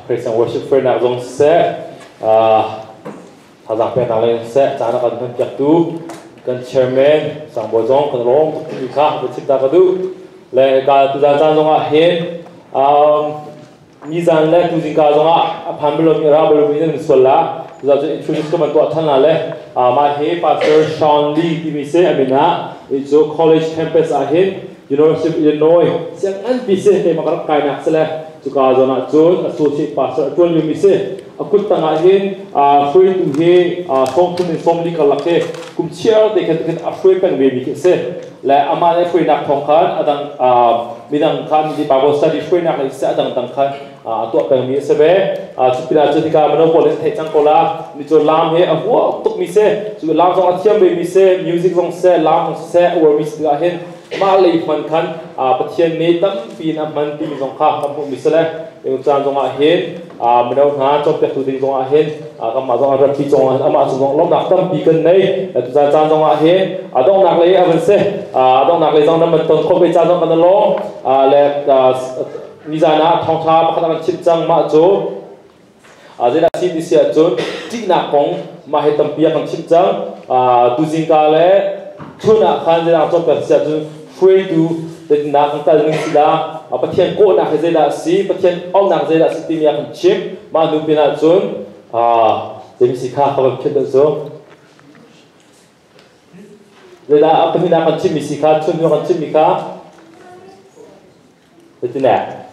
Praise and worship fair nak zong siseh, thazaang peknak le siseh, caan a kan hman piaktu kan chairman Sangbawi zong kan lawm tuk timi kha va chim ta ka duh. Le ka tuzan caan zong ah hin nizan le tuzingka zong ah a phan balomi ra balomi nan sual la. Tuzan cu introduce ka man tuah than la le mah hi Pastor Sean Lee timi si a min ah cu college campus ah hin University of Illinois siang nganpi si keimah ka rak kainak si le cuka zawn ah cun associate pastor a ṭuan liomi si. A kut tangah hin hruaitu hi 30 in 40 karlak hi kum chiar te khan khan a hruai peng ve mi khi si le amah le hruainak thawng khan adang midang khan Bible study hruainak le si adang dang khan a tuah pengmi a si ve. Cupinah cu hika mino pawl in theih cang ko la mi cu lam hi a huam tukmi si. Cu lam zong a thiam ve mi si, music zong si, lam zong si, a uarmi si tikah hin mah lei hman khan Pathian nih tampi in a hman timi zong kha kan hmuhmi si le caan zong ah hin mino hna cawnpiaktu ding zong ah hin kanmah zong a ratpi zong ah amah cu zong lawmhnak tampi kan nei. Tuzaan caan zong ah hin a donghnak lei a van si, a donghnak lei zong nan man ton khawh ve caan zong kan lawm le nizan ah thawngṭha pakhat a kan chimh cang. Mah cu zeidah si ti si ahcun ṭihnak kong mah hi tampi a kan chimh cang. Tuzingka le chun ah khan zeidah cawnpiak si ahcun hruaitu zeitindah kan kal ning si dah, Pathian kawhnak hi zeidah a si, Pathian auhnak zeidah a si timi a kan chimh. Mah hnu pin ahcun zeimi si kha ka van philh deuh cu zeidah a pahnihnak kan chimmi si kha, chun hnu kan chimmi kha zeitindah?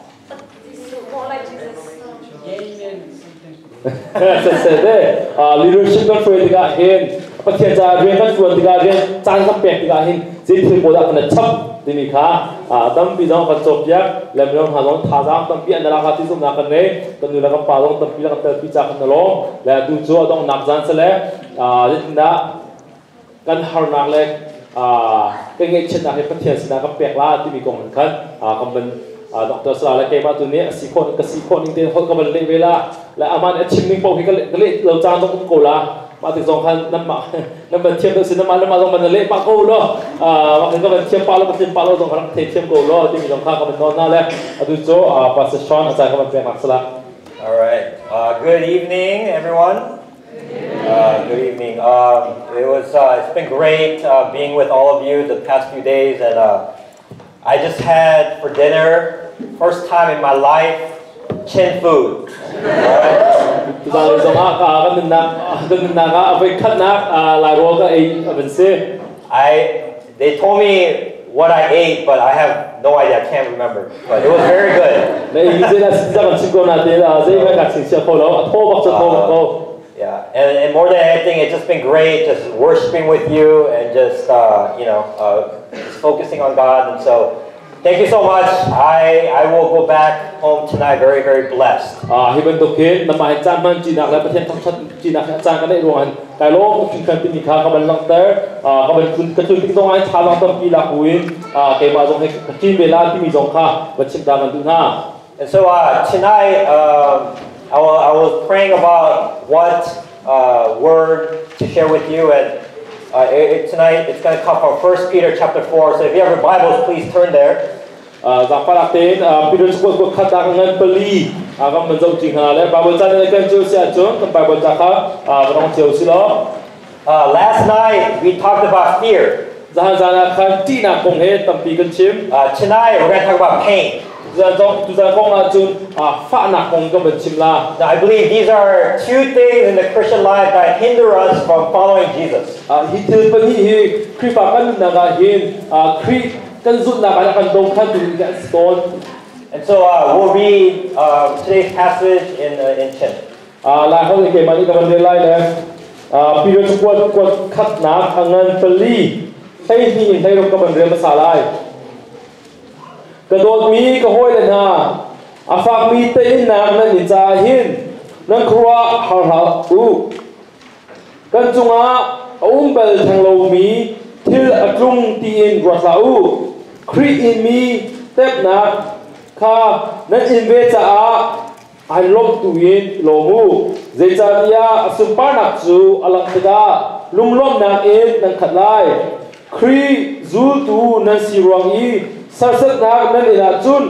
Leadership kan hruai tikah hin, Pathian caah rian kan ṭuan tikah, rian caan kan pek tikah hin zei thil pawl dah kan chap timi kha tampi zong kan cawnpiak le mino hna zong thazaang tampi an lak ti zumhnak kan ngei. Kan nu le kan pa zong tampi kan telpi ca kan lawm le atu cu a donghnak zan si le zeitindah kan harnak le kan ngaihchiatnak hi Pathian sinah kan pek la timi kong hin khan kan van Dr. Sala le keimah tu nih a si khawh ka si khawh ning tein holh ka van leh ve la le aman a chim ning paoh hi ka leh lo caan zong um ko la. Mah tik zong khan nanmah nan van thiam deuh si, nanmah nanmah zong van leh pah ko lo. Mah kan van thiam pah lo, ka thiam pah lo zong kha rak thei thiam ko lo timi zong kha ka van nawl hna le atu cu Pastor Sean a caan ka van pek nak sala. All right. Good evening, everyone. Good evening. It's been great being with all of you the past few days, and I just had for dinner, first time in my life, Chin food. Tuzaan zong ah kan nunnak kan nunnak ah a voi khatnak Lairawl ka ei a van si. I they told me what I ate, but I have no idea. I can't remember. But it was very good. Na ei mi zei dah kan chim ko na te zei hmanh ka chim sia kho lo. A thaw bak cu thaw bak ko. Yeah, and more than anything, it's just been great just worshiping with you and just just focusing on God. And so, thank you so much. I will go back home tonight very, very blessed. Hi bantuk hin namah hin caan hman ṭinak le Pathian thangṭhat ṭinak hi a caan ka neih ruangah kai lawm hringhran timi kha ka van langhter. Ka van tlun ka tlun tik zong ah thazaang tampi lak buin keimah zong hi ka ṭin ve la timi zong kha van chim ta kan duh hna. And so tonight, I was praying about what word to share with you, and tonight it's going to come from 1 Peter chapter 4. So if you have your Bibles, please turn there. Zaangfah tein Peter cakuat kuat khat ah ngan pali kan van zoh ṭi hna le Bible ca ne kan cio si ahcun kan Bible ca kha va rong cio si law. Last night we talked about fear. Zahan zan ah khan ṭihnak kong he tampi kan chim. Tonight we're going to talk about pain. Tuzaan zong tuzaan kong ahcun fahnak kong kan van chim la. Now, I believe these are two things in the Christian life that hinder us from following Jesus. Hi thil pahnih hi Khrihfa kan nunnak ah hin Khrih kan zulhnak ah kan dongkhan tu ding an si tawn. And so we'll read today's passage in Chin. Lai holh keimah nih ka van rel lai le Peter cakuat kuat khatnak a ngan pali 12 in 16 ka van rel hmasa lai. Ka dawtmi ka hawile hna, a fakmi teinak nan i caah hin nan khuaruah har hlah u. Kan cungah a um bal theng lomi thil a tlung tiin ruat hlah u. Khrih in mi tepnak kha nan in ve caah ai lawmh tu in lawm u. Zeicahtiah a sunparnak cu a langh tikah lunglawmhnak in nan khat lai. Khrih zultu nan si ruang i serhsatnak nan in ahcun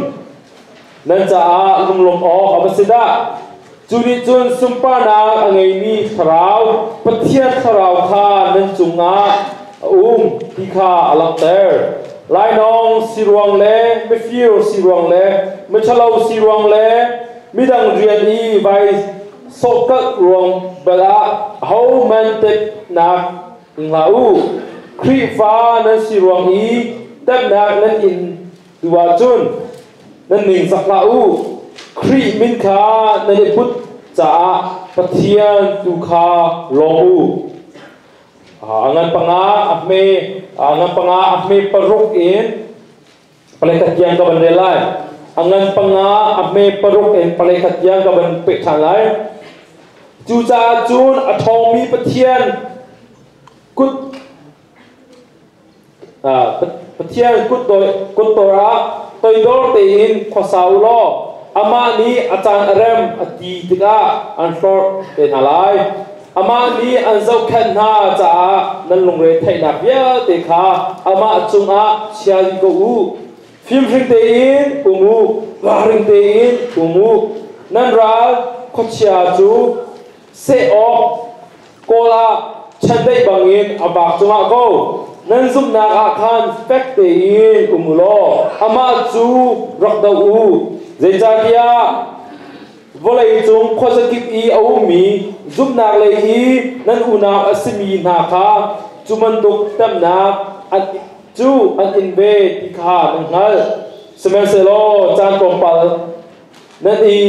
nan caah lunglawmh awk a va si dah! Cu nih cun sunparnak a ngeimi Thlarau, Pathian Thlarau kha nan cungah a um ti kha a langhter. Lainawng si ruang le mifir si ruang le miṭhalo si ruang le midang rian i vai sawhkalh ruang bal ah ahohmanh tepnak ing hlah u. Khrihfa nan si ruang i tepnak nan in tu ahcun nan ningzak hlah u. Khrih min kha nan i put caah Pathian tu kha lawm u. A ngan panga a hme a ngan panga a hme paruk in palekhat tiang ka van rel lai. A ngan panga a hme paruk in palekhat tiang ka van peh ṭhan lai. Cucaah cun a ṭhawngmi Pathian kut Pathian kutdor ah toidor tein khuasa u law amah nih a caan a rem a ti tikah an hlorh te hna lai. Amah nih an zohkhenh hna caah nan lungre theihnak vialte kha amah cungah chia dih ko u. Fimhring tein um u, ralring tein um u. Nan ral khuachia cu seh awk kawl ah chiandeih bangin a vak cungah ko. Nan zumhnak ah khan fek tein um u law amah cu rak doh u. Zeicahtiah vawlei cung khuazakip i a ummi zumhnak lei i nan unau a simi hna kha cu bantuk temhnak an cu an in ve ti kha nan hngalh. Sihmanhsehlaw caan tlawmpal nan i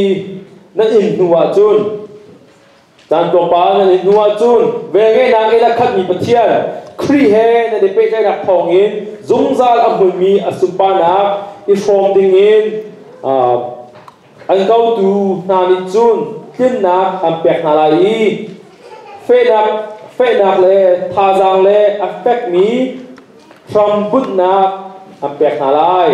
nan in hnu ahcun caan tlawmpal nan in hnu ahcun velngeihnak in a khatmi Pathian Khrih he nan i pehtlaihnak thawngin zungzal a hmunmi a sunparnak i hrawm dingin an kotu hna nih cun tlinnak an pek hna lai i fehnak fehnak le thazaang le a fekmi hrambunhnak an pek hna lai.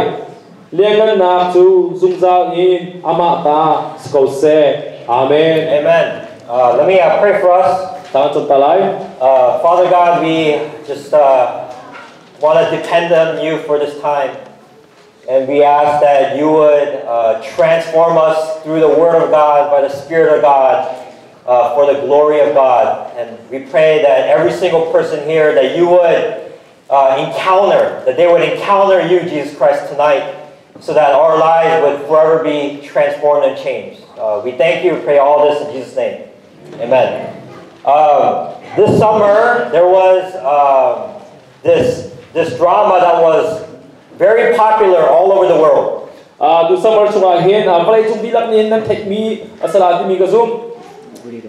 Lianngannak cu zungzal in amah ta si ko seh. Amen. Amen. Let me pray for us. Tang cun ta lai. Father God, we just want to depend on you for this time. And we ask that you would transform us through the Word of God, by the Spirit of God, for the glory of God. And we pray that every single person here, that you would encounter, that they would encounter you, Jesus Christ, tonight, so that our lives would forever be transformed and changed. We thank you. We pray all this in Jesus' name. Amen. This summer, there was this drama that was very popular all over the world. Tu summer chungah hin vawleicung dihlak nih nan theihmi a si la timi ka zumh.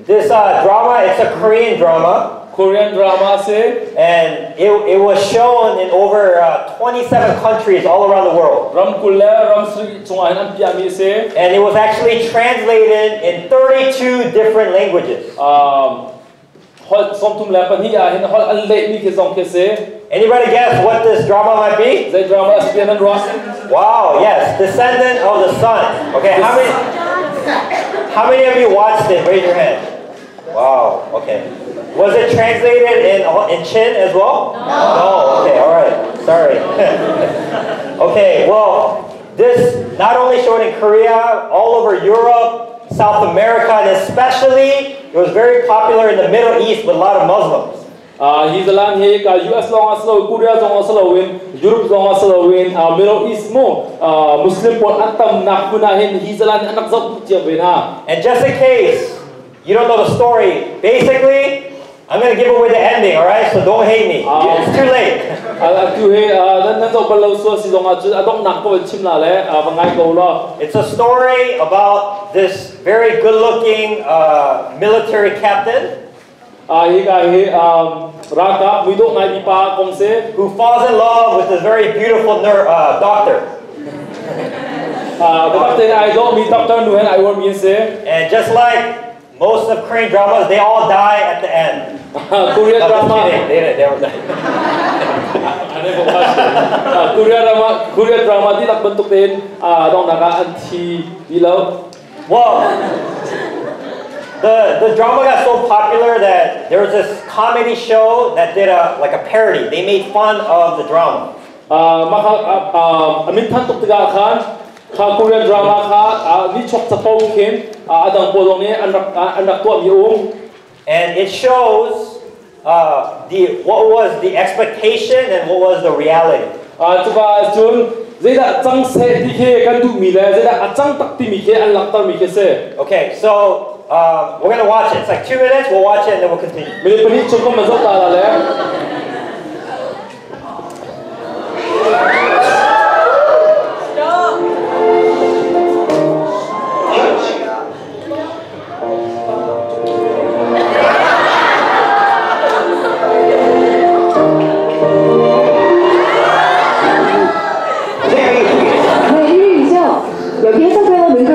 This drama, it's a Korean drama. Korean drama si. And it was shown in over 27 countries all around the world. Ram 20 le ram 70 chungah hin an piahmi si. And it was actually translated in 32 different languages. Holh 32 ah hin holh an lehmi khi zong khi si. Anybody guess what this drama might be? Zei drama a si nan ruah? Wow, yes, Descendant of the Sun. Okay, how many of you watched it? Raise your hand. Wow, okay. Was it translated in Chin as well? No. No, okay, all right. Sorry. Okay, well, this not only showed in Korea, all over Europe, South America, and especially it was very popular in the Middle East with a lot of Muslims. Hi zalan hi ka US lawng a si lo, Korea zong a si lo in, Europe zong a si lo in, Middle East mu Muslim pawl an tamnak hmun ah hin hi zalan hi an rak zoh duh cio ve hna. And just in case you don't know the story, basically, I'm going to give away the ending, all right? So don't hate me. It's too late. Atu he nan zoh bal lo sual si zong ah cun a donghnak ko in chim la le va ngai ko law. It's a story about this very good-looking military captain Hi ka hi ralkap muidawh ngai mi pa kong si who falls in love with this very beautiful doctor. Biatak tein ai dawh mi doctor nu hen ai uar mi an si. And just like most of Korean dramas, they all die at the end. Korean No, just drama. kidding. They don't die. Korean drama dihlak bantuk tein donghnak ah an thi ti lo. Well, the drama got so popular that there was this comedy show that did a like a parody. They made fun of the drama. Mah a min than tuk tikah khan kha Kha Korean drama kha ni chok chapo khin adang polong ni an rak tuah mi um. And it shows the what was the expectation and what was the reality. Cuka cun zeidah cang seh ti khi kan duh mi le zeidah a cang tak ti mi khi an langhter mi khi si. Okay, so we're gonna watch it. It's like 2 minutes. We'll watch it and then we'll continue. Minute 2 chung kan zoh ta la le. 네, 1위죠. 여기에서 배운 응급.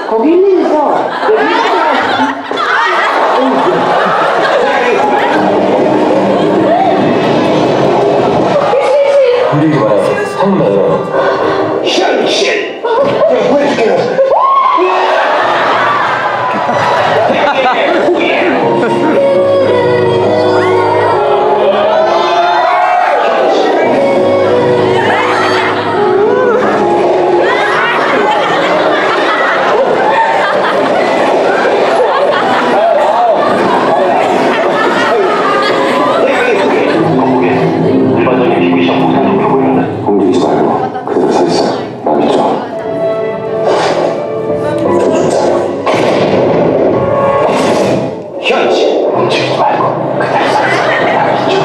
거기 1위죠. 여기에서 배운 움직이지 마요. 한번 현실. 내가 보여줄게요. 일반적인 피부시험 폭탄 정도 보이는데 움직이지 말고 그대로 서 있어요. 나 믿죠? 조준사요. 현실. 움직이지 말고 그대로 서 있어요. 나 믿죠?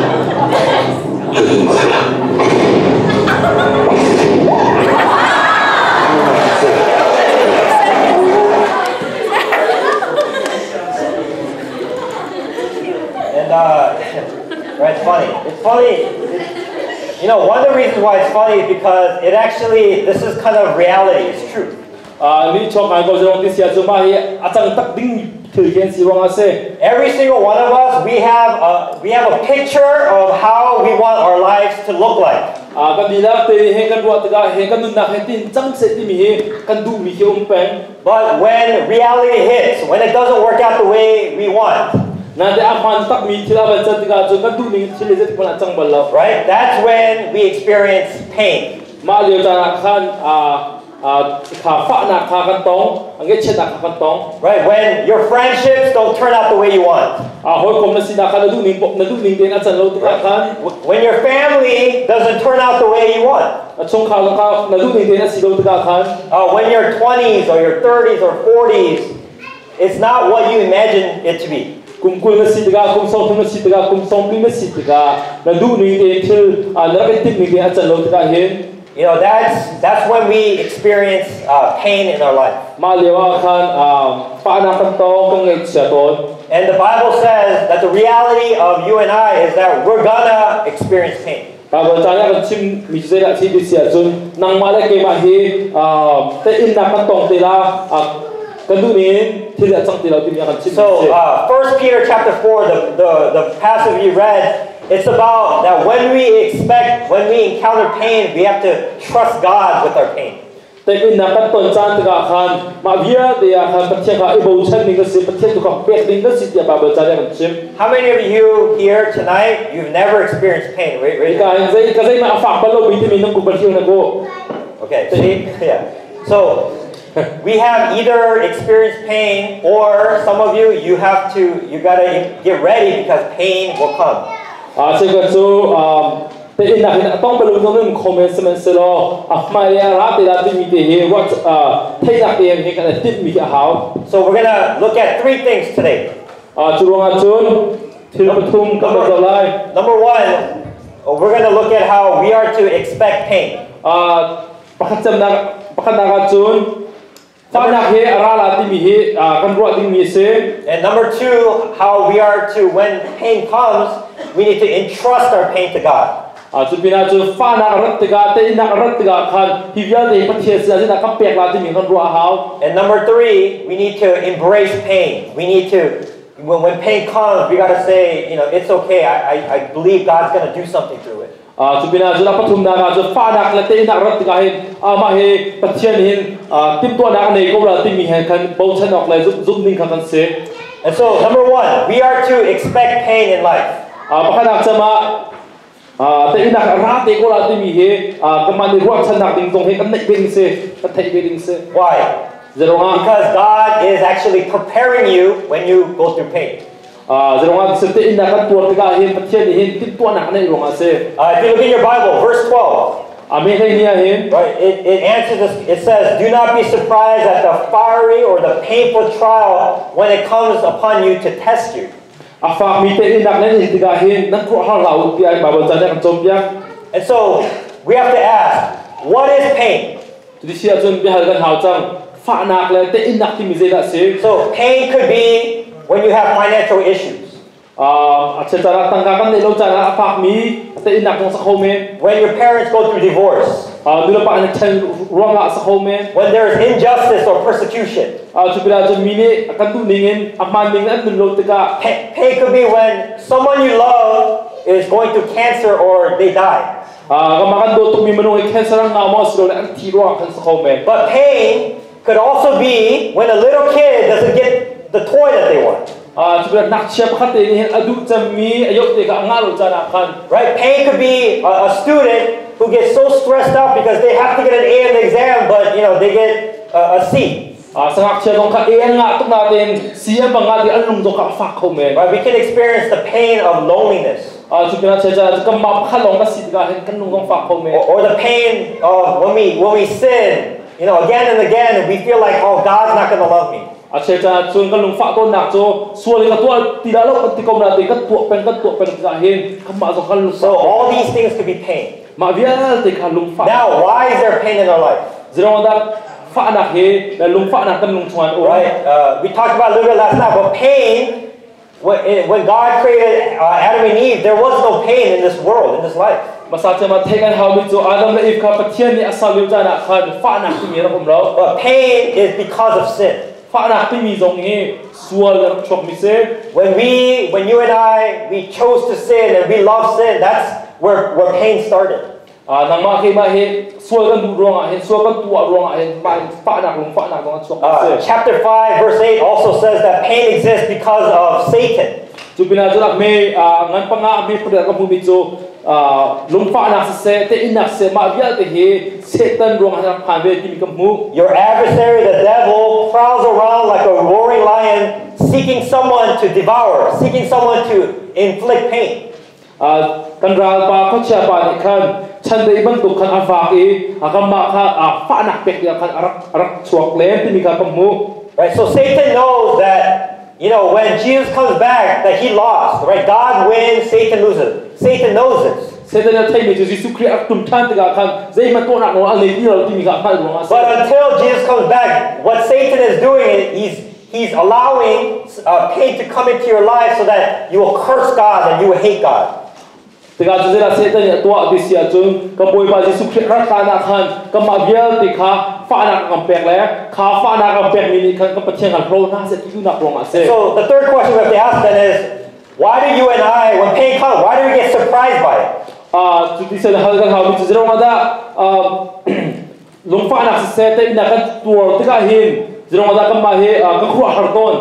조준사요. And right, it's funny. It's funny. One of the reasons why it's funny is because it actually, this is kind of reality. It's truth. Ni chok ngai ko zong ti sia chu ma hi a cang tak ding thil gen si wang a si. Every single one of us, we have a picture of how we want our lives to look like. Kan dihlak te he kan ruah tikah he kan nunnak he tin cang seh timi hi kan duhmi khi um peng. But when reality hits, when it doesn't work out the way we want, Na te a hmaan takmi thil a van can tikah cun kan duhning thil hi zeitik hmanh ah cang bal lo. Right? That's when we experience pain. Mah lio caan ah khan kha fahnak kha kan tong, ang ngaihchiatnak kha kan tong. Right? When your friendships don't turn out the way you want. Hawikom na sinak kha na duhning tein a can lo tikah khan. When your family doesn't turn out the way you want. A chungkhar zong kha na duhning tein a si lo tikah khan. When your 20s or your 30s or 40s, it's not what you imagine it to be. Kum 20 na si tikah, kum 30 na si tikah, kum 40 na si tikah, na duhning tein thil na rak i timhning tein a can lo tikah hin. That's when we experience pain in our life. Mah lio ah khan fahnak kan tong, kan ngaihchia tawn. And the Bible says that the reality of you and I is that we're gonna experience pain. Bible ca nih a kan chim mi cu zeidah si ti si ahcun nangmah le keimah hi tehinnak kan tong te la, kan duh ning thil a cang ti lo timi a kan chim mi So, si. 1 Peter chapter 4, the passage we read, it's about that when we expect, when we encounter pain, we have to trust God with our pain. Tehinnak kan ton caan tikah khan mah vialte ah khan Pathian kha i bochan ding ka si, Pathian tu kha pek ding ka si tiah Bible ca nih a kan chim. How many of you here tonight, you've never experienced pain? Wait, wait. Ka hin zei ka zei ma a fak bal lo mi timi nan ku bal hiu na ko. Okay, see? Yeah. So, we have either experienced pain or some of you, you gotta get ready because pain will come. Se ka cu tehinnak hin a tong bal lo nun comment sihmanhsehlaw a hmai a ra te la timi te hi what theinak te hi kan tip mi hi a hau. So we're gonna look at three things today. Cu ruangah cun thil pathum kan zoh lai. Number one, we're gonna look at how we are to expect pain. Pakhat camnak pakhatnak ah cun fahnak hi a ra la timi hi kan ruah dingmi a si. And number two, how we are to, when pain comes, we need to entrust our pain to God. Cu pinah cu fahnak a rat tikah, teinak a rat tikah khan hi vialte hi Pathian sinah sinah kan pek la timi kan ruah a hau. And number three, we need to embrace pain. We need to, when pain comes, we gotta say, it's okay. I believe God's gonna do something through it. Cu pinah cu a pathumnak ah cu fahnak le teinak rat tikah hin mah hi Pathian hin timhtuahnak a nei ko la timi he khan bochan awk le zumh ding kha kan si. And so, number one, we are to expect pain in life. Pakhatnak cam ah Teinak ra te ko la timi hi kanmah nih ruahchannak ding zong hi kan neih ve ding si, kan theih ve ding si. Why? Zeruangah? Because God is actually preparing you when you go through pain. Zeruangah ti teinak kan tuar tikah hin Pathian nih hin timhtuahnak a neih ruangah a si. If you look in your Bible, verse 12. Amen hlei ni ah hin. Right, it answers this. It says, "Do not be surprised at the fiery or the painful trial when it comes upon you to test you." A fakmi teinak nan in tikah hin nan khuaruahhar hlah u tiah Bible ca nih a kan cawnpiak. And so we have to ask, what is pain? Cuti si ahcun biahal kan hau cang. Fahnak le teinak timi zeidah a si? So pain could be when you have financial issues. A chel caan ah tangka kan neih lo caan ah a fakmi teinak zong sa kho men. When your parents go through divorce. Nulepa an i ṭhen ruangah a sa kho men. When there is injustice or persecution. Cu pinah cun mi nih kan duh ning in a hmaan ning in an nun lo tikah. Pain could be when someone you love is going through cancer or they die. Kanmah kan dawt tukmi minung hi cancer an ngah maw asilole an thi ruangah khan sa kho men. But pain could also be when a little kid doesn't get the toy that they want. Cu pinah ngakchia pakhat te nih hin a duh cemmi a yoh te kha a ngah lo caan ah khan. Right? Pain could be a student who gets so stressed out because they have to get an A in the exam, but they get a C. Sangakchia zong kha A an ngah tuk nain C an bang ngah ti an lung zong kha a fak kho men. Right? We can experience the pain of loneliness. Cu pinah chia caan kanmah pakhat lawng kan si tikah hin kan lung zong fak kho men. Or the pain of when we sin again and again, we feel like, oh, God's not going to love me. A chel caan cun kan lungfah tawnnak cu sual in ka tuah ti dah lo kan ti ko na te kan tuah peng tikah hin kanmah zong kan lungfah. So all these things could be pain. Mah vialte kha lungfah. Now, why is there pain in our life? Zeruang dah fahnak hi le lungfahnak kan lung chungah an um? Right. We talked about a little bit last night, but pain, when God created Adam and Eve, there was no pain in this world, in this life. Masa cema thei kan hau mi cu Adam le Eve kha Pathian nih a ser lio caan ah khan fahnak timi rak um lo. But pain is because of sin. Fahnak timi zong hi sual rak chuak mi si. When you and I, we chose to sin and we love sin, that's where pain started. Nangmah keimah hi sual kan duh ruangah hin, sual kan tuah ruangah hin, mah hin fahnak lung fahnak zong a chuak mi si. Chapter 5, verse 8 also says that pain exists because of Satan. Cu pinah cun me ngan panga me pariat ka hmu mi cu lungfahnak siseh, teinak siseh, mah vialte hi Satan ruangah rak phan ve timi ka hmu. Your adversary, the devil, prowls around like a roaring lion, seeking someone to devour, seeking someone to inflict pain. Kan ralpa khuachia pa nih khan chandei bantuk khan a vak i a kanmah kha fahnak pek ding khan a rak chuak len timi kha ka hmu. Right, so Satan knows that when Jesus comes back, that he lost, right? God wins, Satan loses. Satan knows this. Satan a theimi cu Jesuh Khrih a tum ṭhan tikah khan zeihmanh tuahnak nawl a nei ti lo timi kha a hngalh ruangah a si. But until Jesus comes back, what Satan is doing is he's allowing pain to come into your life so that you will curse God and you will hate God. Tikah cu zeidah Satan nih a tuah ti si ahcun kan Bawipa Jesuh Khrih rat hlan ah khan kanmah vialte kha fahnak a kan pek le kha fahnak a kan pekmi nih khan kan Pathian kan hlo hna seh ti duhnak ruangah a si. So the third question we have to ask then is, why do you and I, when pain comes, why do we get surprised by it? Cu ti sel hal kan hau mi cu zeruangah dah lungfahnak siseh teinak kan tuar tikah hin zeruangah dah kanmah hi kan khuaruahhar tawn?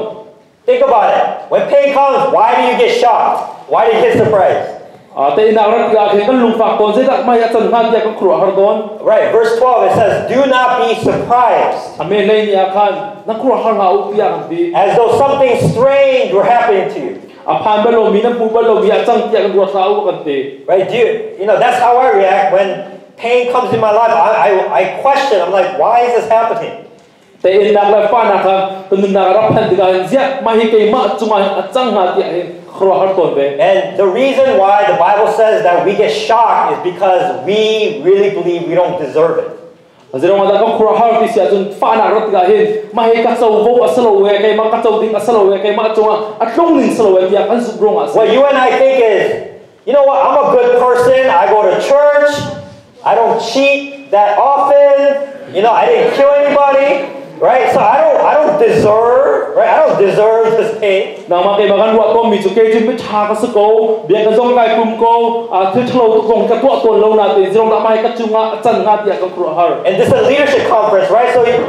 Think about it. When pain comes, why do you get shocked? Why do you get surprised? Teinak rat tikah khin kan lungfak tawn, zeidah mah hi a can hnga tiah kan khuaruahhar tawn. Right, verse 12, it says, "Do not be surprised." Amen lei ni ah khan na khuaruahhar hlah u tiah kan ti. As though something strange were happening to you. A phan bal lomi nan hmu bal lomi a cang tiah kan ruat hlah u kan ti. Right, that's how I react when pain comes in my life. I question, I'm like, why is this happening? Teinak le fahnak kha kan nunnak a rak phanh tikah hin ziah mah hi keimah cungah hin a cang hnga tiah hin khuaruahhar tawn ve. And the reason why the Bible says that we get shocked is because we really believe we don't deserve it. Zeruangah dah kan khuaruahhar ti si ahcun fahnak rat tikah hin mah hi ka covo a si lo e, keimah ka co ding a si lo e, keimah cungah a tlung ning si lo e tiah kan zumh ruangah a si. What you and I think is, you know what, I'm a good person, I go to church, I don't cheat that often, I didn't kill anybody, right? So I don't deserve, right? I don't deserve this pain. Nangmah keimah kan ruah tawnmi cu kei cu miṭha ka si ko, bia ka zong kai pum ko, thil ṭhalo tuk zong ka tuah tawn lo nain zeruang dah mah hi ka cungah a can hnga tiah kan khuaruahhar. And this is a leadership conference, right? So you,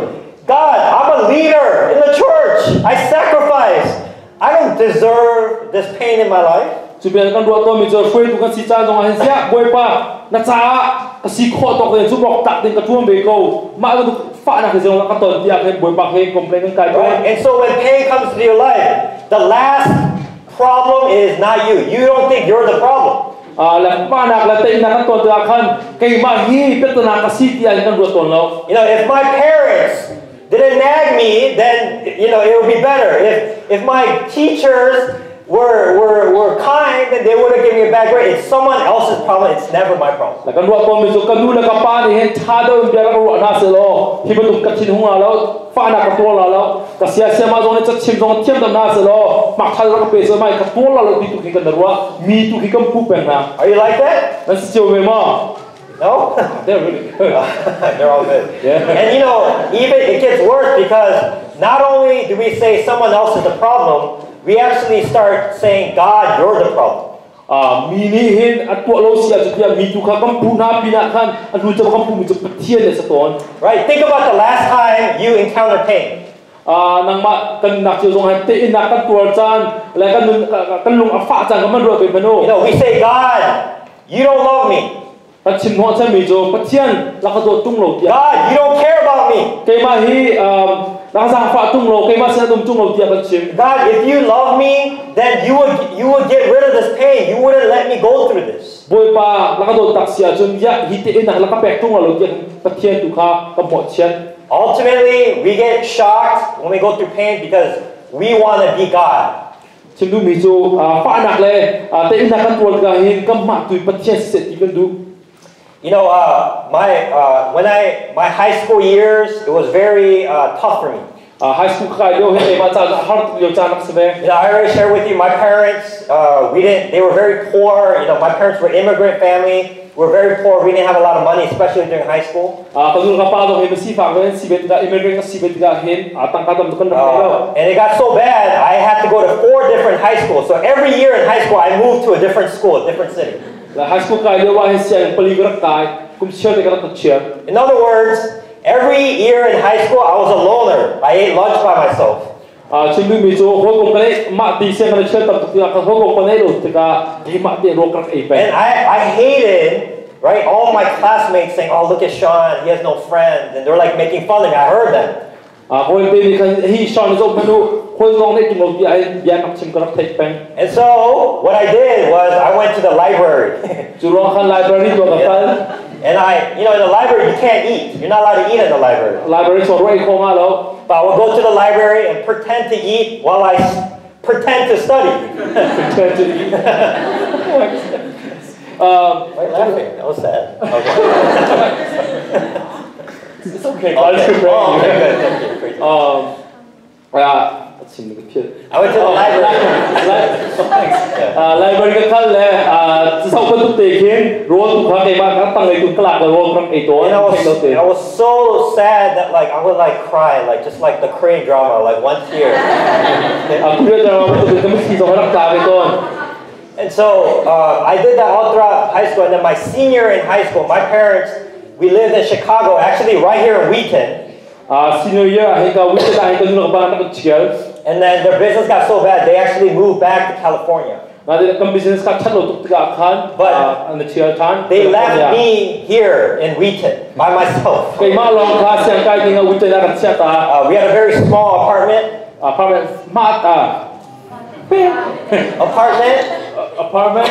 God, I'm a leader in the church. I sacrifice. I don't deserve this pain in my life. Cu bel kan ruah tawnmi cu hruaitu kan si caan zong ah hin siah Bawipa na caah ka si khawh tawk ding cu bawk tak ding ka ṭuan ve ko mah bantuk fahnak hi zong ka ton tiah khin Bawipa he complain kan kai tawn. Right? And so when pain comes to your life, the last problem is not you. You don't think you're the problem. Le fahnak le teinak kan ton tikah khan keimah hi piahtana ka si tiah kan ruat tawn lo. If my parents didn't nag me, then it would be better. If my teachers were kind, then they wouldn't give me a bad grade. It's someone else's problem. It's never my problem. La kan ruah tawnmi cu ka nu le ka pa nih hin ṭha deuh in bia rak ruah hna sehlaw hi bantuk ka thin hung la lo, fahnak ka tuar la lo, ka siasiama zong nih cachim zong thiam deuh hna sehlaw hmakthal rak ka pe seh mai ka tuar la lo ti tu khi kan ruah mi tu khi kan puh peng hna. Are you like that? Nan si cio ve maw? No? They're really good. They're all good. Yeah. And even it gets worse because not only do we say someone else is the problem, we actually start saying, God, you're the problem. Mi nih hin a tuah lo si ahcun tiah mi tu kha kan puh hna pinah khan a hnu cu kan puhmi cu Pathian le sa tawn. Right? Think about the last time you encountered pain. Nangmah kan nak cio zong han te in nak kan tuar caan le kan nun kan lung a fah caan kan man ruah ve manu. We say, God, you don't love me. Kan chim hnawh chan mi cu Pathian laka dawt tung lo tiah. God, you don't care about me. Keimah hi laka zaangfah tung lo, keimah sin um tung lo tiah kan chim. God, if you love me, then you would get rid of this pain. You wouldn't let me go through this. Bawipa laka dawt tak si ahcun ya hi te in laka pek tung lo tiah Pathian tu kha ka hmuh chiat. Ultimately, we get shocked when we go through pain because we want to be God. Chim duhmi cu fahnak le te in kan tuar tikah hin kan mah tu Pathian siseh ti kan duh. My high school years, it was very tough for me. High school kai lio he ma cha har lio cha nak save. I already shared with you my parents. We didn't. They were very poor. My parents were immigrant family. We were very poor. We didn't have a lot of money, especially during high school. Ka nu ka pa do he si fa wen si bet ga immigrant si bet ga hin tang ka dam kan rak And it got so bad, I had to go to 4 different high schools. So every year in high school, I moved to a different school, a different city. La high school kai lio wa he siang pali rak kai kum chia te ka rak chia. In other words, every year in high school, I was a loner. I ate lunch by myself. Chim du mi chu ho ko pale ma ti se kan chia tam tuk ka ho ko pale lo te ka he ma te ro krak ei pe. And I hated, right, all my classmates saying, oh, look at Sean, he has no friends, and they're like making fun of me. I heard them. Hoi te ni kan hi Sean zo manu hoi long nei tung lo ti ai bia nak chim ka rak thei peng. And so what I did was I went to the library. Chu ro khan library to ka kal. And I, in the library you can't eat. You're not allowed to eat in the library. Library so roi kho nga lo. But I will go to the library and pretend to eat while I pretend to study. Pretend to eat. Why are you laughing? That was sad. Okay. It's okay. God is good. Oh, okay, good. Thank you. Great. Yeah. I went to the library. Library ka kal le, sau ka tuk te khin, roll tu kha ke ma ka tang ei tu klak la roll kram ei to. And I was so sad that I would cry, just like the Korean drama, one tear. Korean drama tu ka mi si rak ta ve ton. And so I did that all throughout high school, and then my senior in high school, my parents, we lived in Chicago, actually right here in Wheaton. Senior year, I think, Wheaton, I think, I think, And then their business got so bad, they actually moved back to California. Now they come business got chat lo tuk tika khan, But and the chial than. they left me here in Wheaton by myself. Kay ma long kha siang kai ding a Wheaton a rat sia ta. We had a very small apartment. Apartment, ma ta. Apartment. Apartment.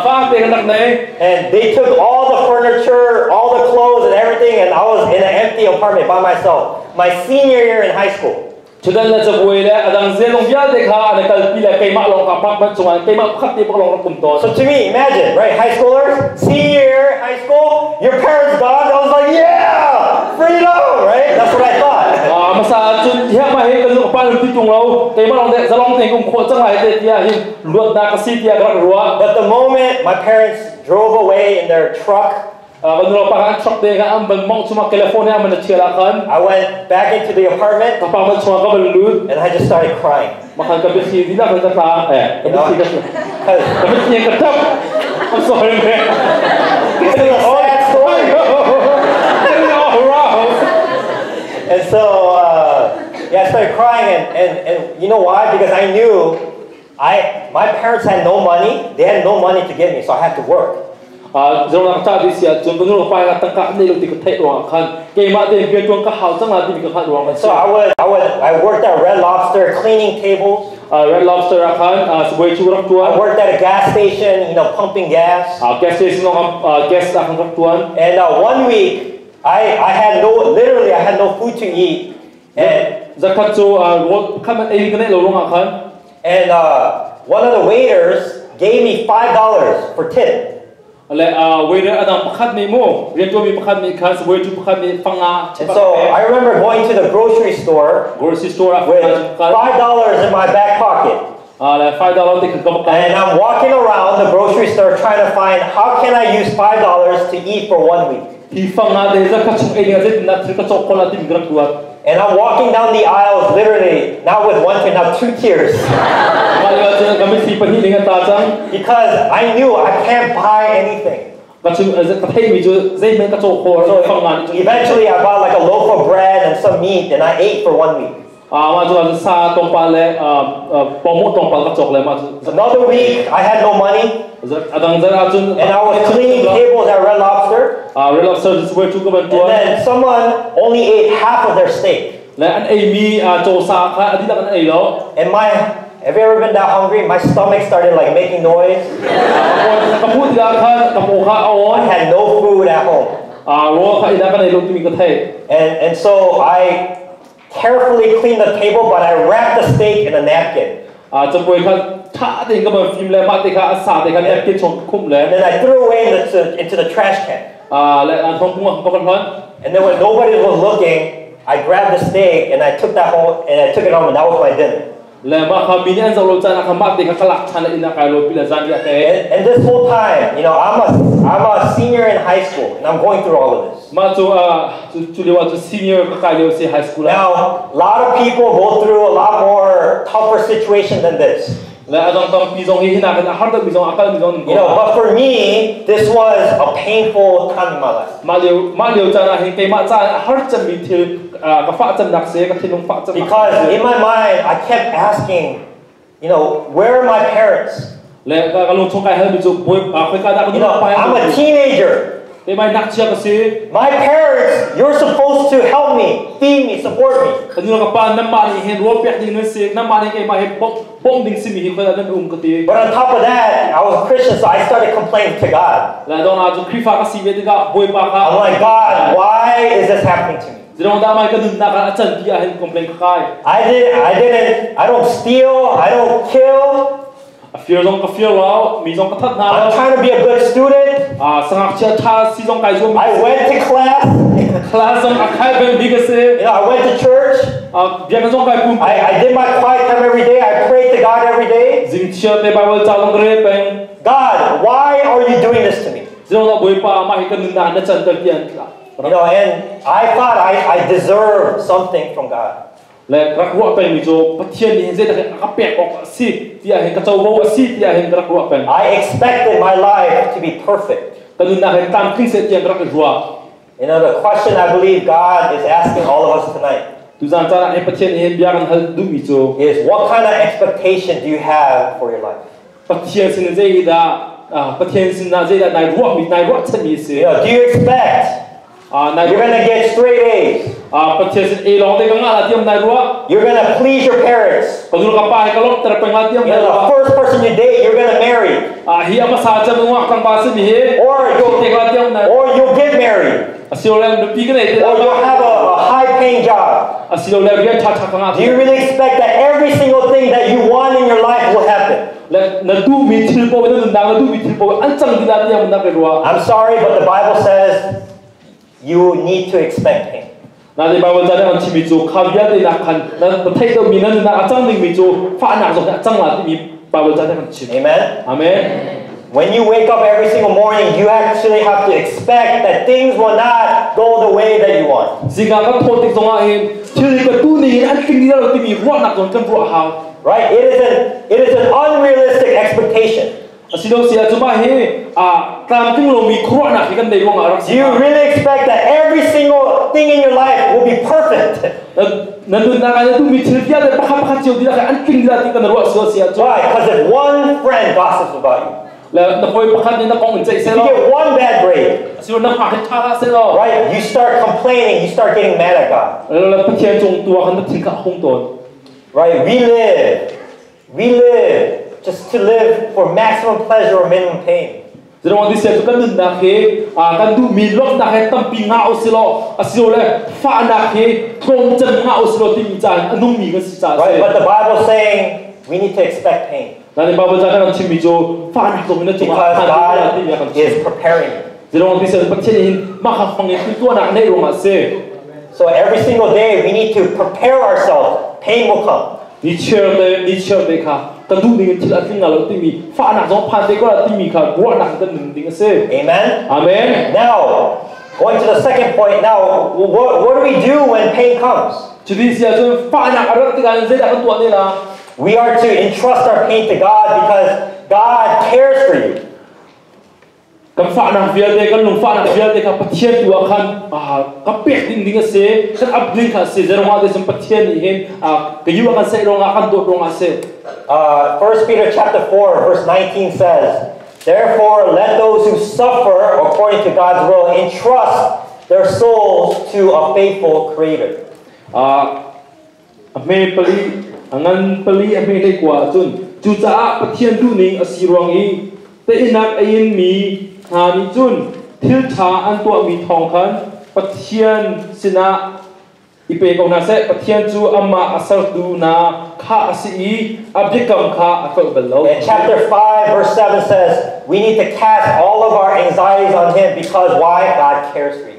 Fa te nak nei. And they took all the furniture, all the clothes and everything, and I was in an empty apartment by myself. My senior year in high school. Chudan la chabuai le adang zelong bia de kha ana kal pi le keima long apartment chunga keima khat te pak long kum ton. So to me, imagine, right, high schoolers, senior year high school, your parents gone. I was like, yeah, freedom, right? That's what I thought. Masa chun hiak ma he kan lu pa lu ti tung lo keima long de zalong te kum kho chang lai te tia hin luat na ka si tia ka ruwa. But the moment my parents drove away in their truck, Kan ro pa kan truck de ka am ban mong chuma California man chela khan. I went back into the apartment. Apartment chuma ka ban lut. And I just started crying. Makan ka bisi di la kan ta eh. Ka bisi ka. Ka bisi ka tap. I'm sorry, man. This is a sad story. All wrong. And so I started crying, and you know why? Because I knew My parents had no money. They had no money to give me, so I had to work. Zong ta di sia cun ka nu pa ka tangka nei lo ti ka theih ruang khan keimah te rian tuan ka hau cang la ti ka khan ruang. So I worked at Red Lobster cleaning tables. Red Lobster ah khan sibawi chu rak tuan. I worked at a gas station, pumping gas. Gas station gas ah khan rak tuan. And 1 week I had no, literally I had no food to eat. And zakhat chu khan ei ka nei lo ruang khan. And one of the waiters gave me $5 for tip. Le waiter adang pakhat ni mo rian tuan mi pakhat ni khan sibawi chu pakhat ni panga. And so I remember going to the grocery store with $5 in my back pocket. $5. And I'm walking around the grocery store trying to find how can I use $5 to eat for 1 week. And I'm walking down the aisles literally, not with one tear, now 2 tears. Because I knew I can't buy anything. So eventually I bought like a loaf of bread and some meat and I ate for 1 week. Another week, I had no money. And I was cleaning tables at Red Lobster. And then someone only ate half of their steak. And my, have you ever been that hungry? My stomach started like making noise. I had no food at home. And so I carefully cleaned the table, but I wrapped the steak in a napkin. And then I threw away into the trash can. And then when nobody was looking, I grabbed the steak and I took that home, and I took it home, and that was my dinner. And this whole time, I'm a senior in high school, and I'm going through all of this. Now, a lot of people go through a lot more tougher situation than this. But for me, this was a painful time in my life. Because in my mind, I kept asking, where are my parents? I'm a teenager. My parents, you're supposed to help me, feed me, support me. But on top of that, I was a Christian, so I started complaining to God. I'm like, God, why is this happening to me? I don't steal, I don't kill. I'm trying to be a good student. I went to class. I went to church. I did my quiet time every day. I prayed to God every day. God, why are you doing this to me? And I thought I deserved something from God. I expected my life to be perfect. The question I believe God is asking all of us tonight is, what kind of expectation do you have for your life? Do you expect you're going to get straight A's? You're going to please your parents. The first person you date, you're going to marry. Or you'll get married. Or you'll have a high-paying job. Do you really expect that every single thing that you want in your life will happen? I'm sorry, but the Bible says you need to expect pain. Amen? Amen. When you wake up every single morning, you actually have to expect that things will not go the way that you want. Right? It is an unrealistic expectation. Do you really expect that every single thing in your life will be perfect? Na nunnak ah na duhmi thil vialte pakhat pakhat cio dihlak an tling dih ti kan ruah sual si ahcun, Why? Because if one friend gossips about you, le na hawi pakhat nih na kong in ceih if you seh law, get one bad grade, asilo na hngak hi ṭha hlah seh law, right, you start complaining, you start getting mad at God. Le Pathian cung tu ah khan na thin kha a hung tawn. Right? We live just to live for maximum pleasure or minimum pain. Zeruang ti sia cu kan nunnak hi kan duhmi lawmhnak he tampi ngah usilaw, asilole fahnak hi tlawm cem ngah usilaw timi caan a nungmi kan si caah Right? si. But the Bible's saying we need to expect pain Nain Bible ca kan chimmi cu fahnak zong in na cungah because phan te ko lai timi a kan God chim. is preparing you. Zeruang ti sia Pathian hin mah kha fang in tuahnak neih ruangah si. So every single day we need to prepare ourselves. Pain will come. Ni chiar te kha ka duh ning in thil a tling lo timi, fahnak zong phan te ko lai timi kha ruahnak kan nun ding a si. Amen? Amen. Now, going to the second point now, what do we do when pain comes? Cuti si ahcun fahnak a rat tikah zeidah kan tuah ne la? We are to entrust our pain to God because God cares for you. Kan fahnak vialte, kan lungfahnak vialte kha Pathian tu ah khan ka pek ding ding a si, kan ap ding kha a si. Zeruangah te cun Pathian nih hin ka yu a kan saih ruangah, kan dawt ruangah a si. 1 Peter chapter 4, verse 19 says, "Therefore let those who suffer according to God's will entrust their souls to a faithful Creator." A hme pali a ngan pali a hme hlei kua ahcun, cucaah Pathian duhning a si ruang i teinak a in mi hna nih cun thil ṭha an tuahmi thawng khan Pathian sinah i pe ko hna seh. Pathian cu amah a sertu na kha a si i a biakam kha a tlolh bal lo. And chapter 5, verse 7 says, we need to cast all of our anxieties on Him because why? God cares for you.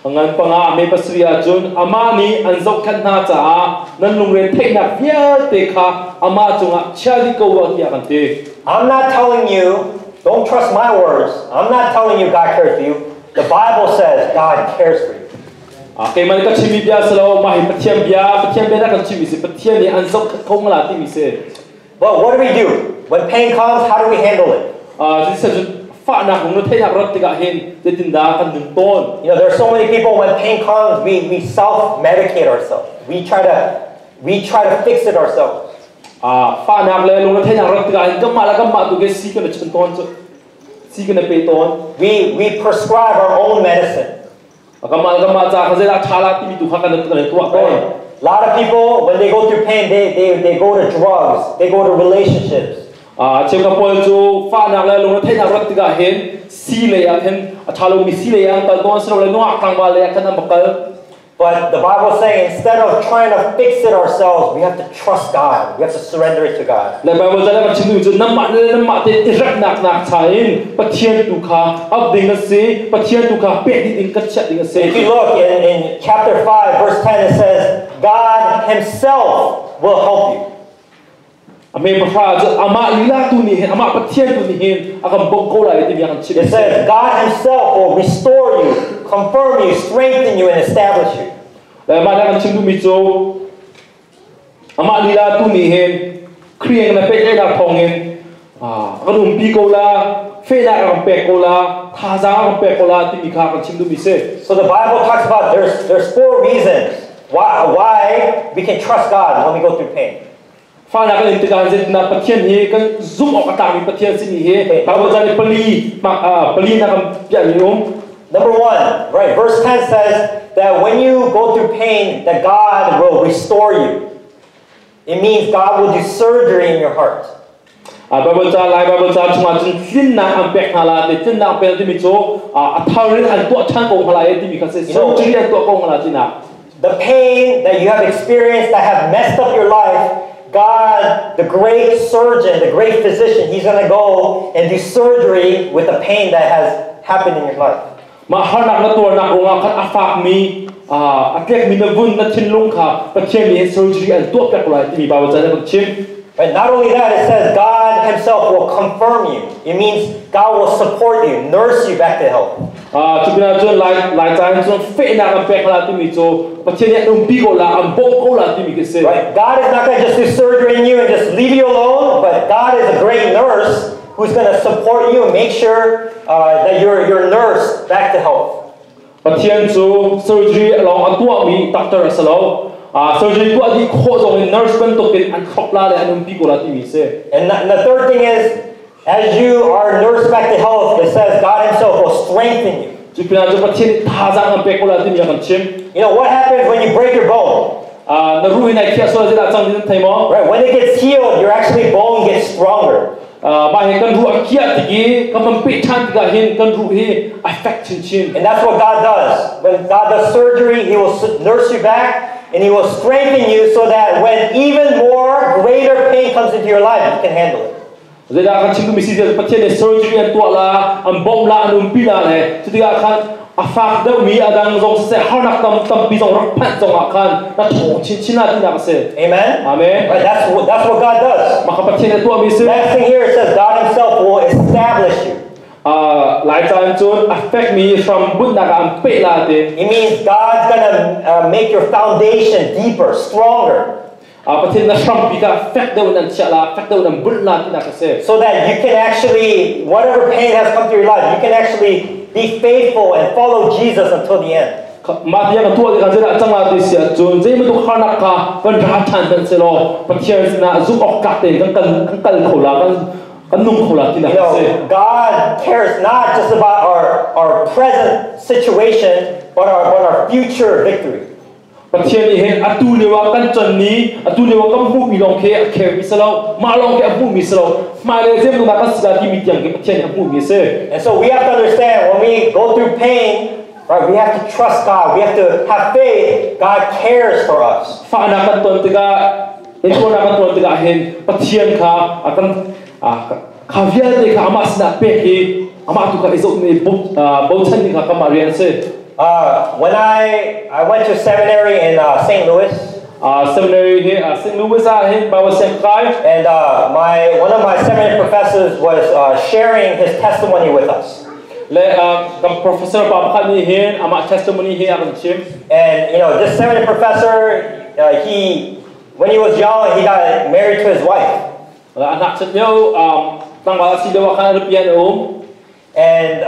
A ngan panga me pasarih ahcun, amah nih an zohkhenh hna caah nan lungre theihnak vialte kha amah cungah chia dih ko u, tiah kan ti. I'm not telling you, don't trust my words. I'm not telling you God cares for you. The Bible says God cares for you. Keimah nih ka chimmi bia si lo, mah hi Pathian bia, Pathian bia na kan chimmi si. Pathian nih an zohkhenh kho ngala timi si. But what do we do? When pain comes, how do we handle it? Cuti fahnak lung theihnak rat tikah hin zeitindah kan nun tawn? There are so many people, when pain comes, we self-medicate ourselves. We try to fix it ourselves. Fahnak le lung theihnak rat tikah hin kanmah le kanmah tu ke si kan chun tawn cu, si kan pe tawn. We prescribe our own medicine. Kanmah le kanmah ca kha zeidah ṭha la timi tu kha kan tuah tawn. Right? A lot of people, when they go through pain, they go to drugs, they go to relationships. Cheukhat pawl cu fahnak le lung theihnak rat tikah hin si lei ah hin, a ṭha lomi si lei ah an kal tawn, silole nungak tlangval lei ah khan an va kal. But the Bible is saying instead of trying to fix it ourselves, we have to trust God. We have to surrender it to God. Le Bible ca kan chim cu namah le namah te i remnak nak cha in Pathian tu kha ap ding a si, Pathian tu kha pek ding in kan chiah ding a si. If you look in chapter 5, verse 10, it says, "God Himself will help you." A me pahra cu amah lila tu nih hin, amah Pathian tu nih hin a kan bawmh ko lai timi a kan chim. It says, "God Himself will restore you, confirm you, strengthen you, and establish you." Le mah kan chim duhmi cu amah lila tu nih hin Khrih na pehtlaihnak thawngin a kan umpi ko la, fehnak a kan pek ko la, thazaang a kan pek ko la timi kha kan chim duhmi si. So the Bible talks about there's four reasons why we can trust God when we go through pain. Fahnak kan in tikah zeitindah Pathian hi kan zumh awk a tlakmi Pathian simi hi Bible ca nih pali pali na kan piahmi um. Number one, right, verse 10 says that when you go through pain, that God will restore you. It means God will do surgery in your heart. Bible ca, Lai Bible ca chungah cun tlinnak an pek hna la ti. Tlinnak an pek timi cu a thar in an tuah ṭhan ko hna lai timi kha si, surgery an tuah ko hna la tinak. The pain that you have experienced that have messed up your life, God, the great surgeon, the great physician, He's going to go and do surgery with the pain that has happened in your life. Mah harnak na tuarnak ruangah khan a fakmi, a tlekmi na vun, na thinlung kha Pathian nih surgery an tuah piak lai timi Bible ca nih kan chim. But not only that, it says God Himself will confirm you. It means God will support you, nurse you back to health. Cu pinah cun Lai ca in cun fehnak an pek la timi cu Pathian nih an umpi ko la, an bawmh ko la timi khi si. Right? God is not going to just do surgery in you and just leave you alone, but God is a great nurse who's going to support you and make sure that you're nursed back to health. Pathian cu surgery lawng a tuahmi doctor a si lo. Surgery tuah dih khawh zong in nurse bantukin an thlop la le an umpi ko la timi si. And the third thing is, as you are nursed back to health, it says God Himself will strengthen you. Cu pinah cu Pathian nih thazaang an pek ko la timi a kan chim. You know, what happens when you break your bone? Na ruh in ai khiah sual zeidah cang ti nan thei maw? Right, when it gets healed, your actually bone gets stronger. Mah hi kan ruh a kiah tik i kan van peh ṭhan tikah hin kan ruh hi a fek chinchin. And that's what God does. When God does surgery, He will nurse you back and He will strengthen you so that when even more greater pain comes into your life, you can handle it. Zeidah kan chim duhmi si tiah Pathian nih surgery an tuah la, an bawmh la, an umpi la le cutikah khan a fak deuhmi a dang zong siseh harnak tam tampi zong rak phanh zong ah khan na thawng chinchin la tinak a si. Amen? Amen. Right, that's what God does. Mah kha Pathian nih tuahmi si. Next thing here, it says God Himself will establish you. Lai caan cun a fekmi hram bunhnak ah an peh la ti. It means God's gonna make your foundation deeper, stronger, Pathian na hrampi kha fek deuh in an chiah la, fek deuh in an bunh la tinak a si. So that you can actually, whatever pain has come to your life, you can actually be faithful and follow Jesus until the end. Mah tiang ka tuah tikah zeidah cang la ti si ahcun zei bantuk harnak kha kan ra ṭhan hmanh sehlaw Pathian sinah zumh awk tlak tein kan kal kho la, kan nung kho la tinak You a si. God cares not just about our present situation, but our future victory. Pathian nih hin atu lio ah kan con ni, atu lio ah kan hmuhmi lawng khi a care mi si lo, mah lawng khi a hmuhmi si lo, hmailei zeimawdah kan si la timi tiang khi Pathian nih a hmuhmi a si. And so we have to understand when we go through pain, right, we have to trust God. We have to have faith. God cares for us. Fahnak kan ton tikah, intuarnak kan ton tikah hin Pathian kha a kan kha vialte kha amah sinah pek i amah tu kha i zoh ni bochan ding kha kanmah rian a si. When I went to seminary in St. Louis, Seminary hi St. Louis ah hin Bible siang kai. And my one of my seminary professors was sharing his testimony with us. Le kan professor pa pakhat nih hin amah testimony hi a kan chim. And this seminary professor, he when he was young, he got married to his wife. Le a ngakchiat lio tlangval a si lio ah khan a nupi an um. And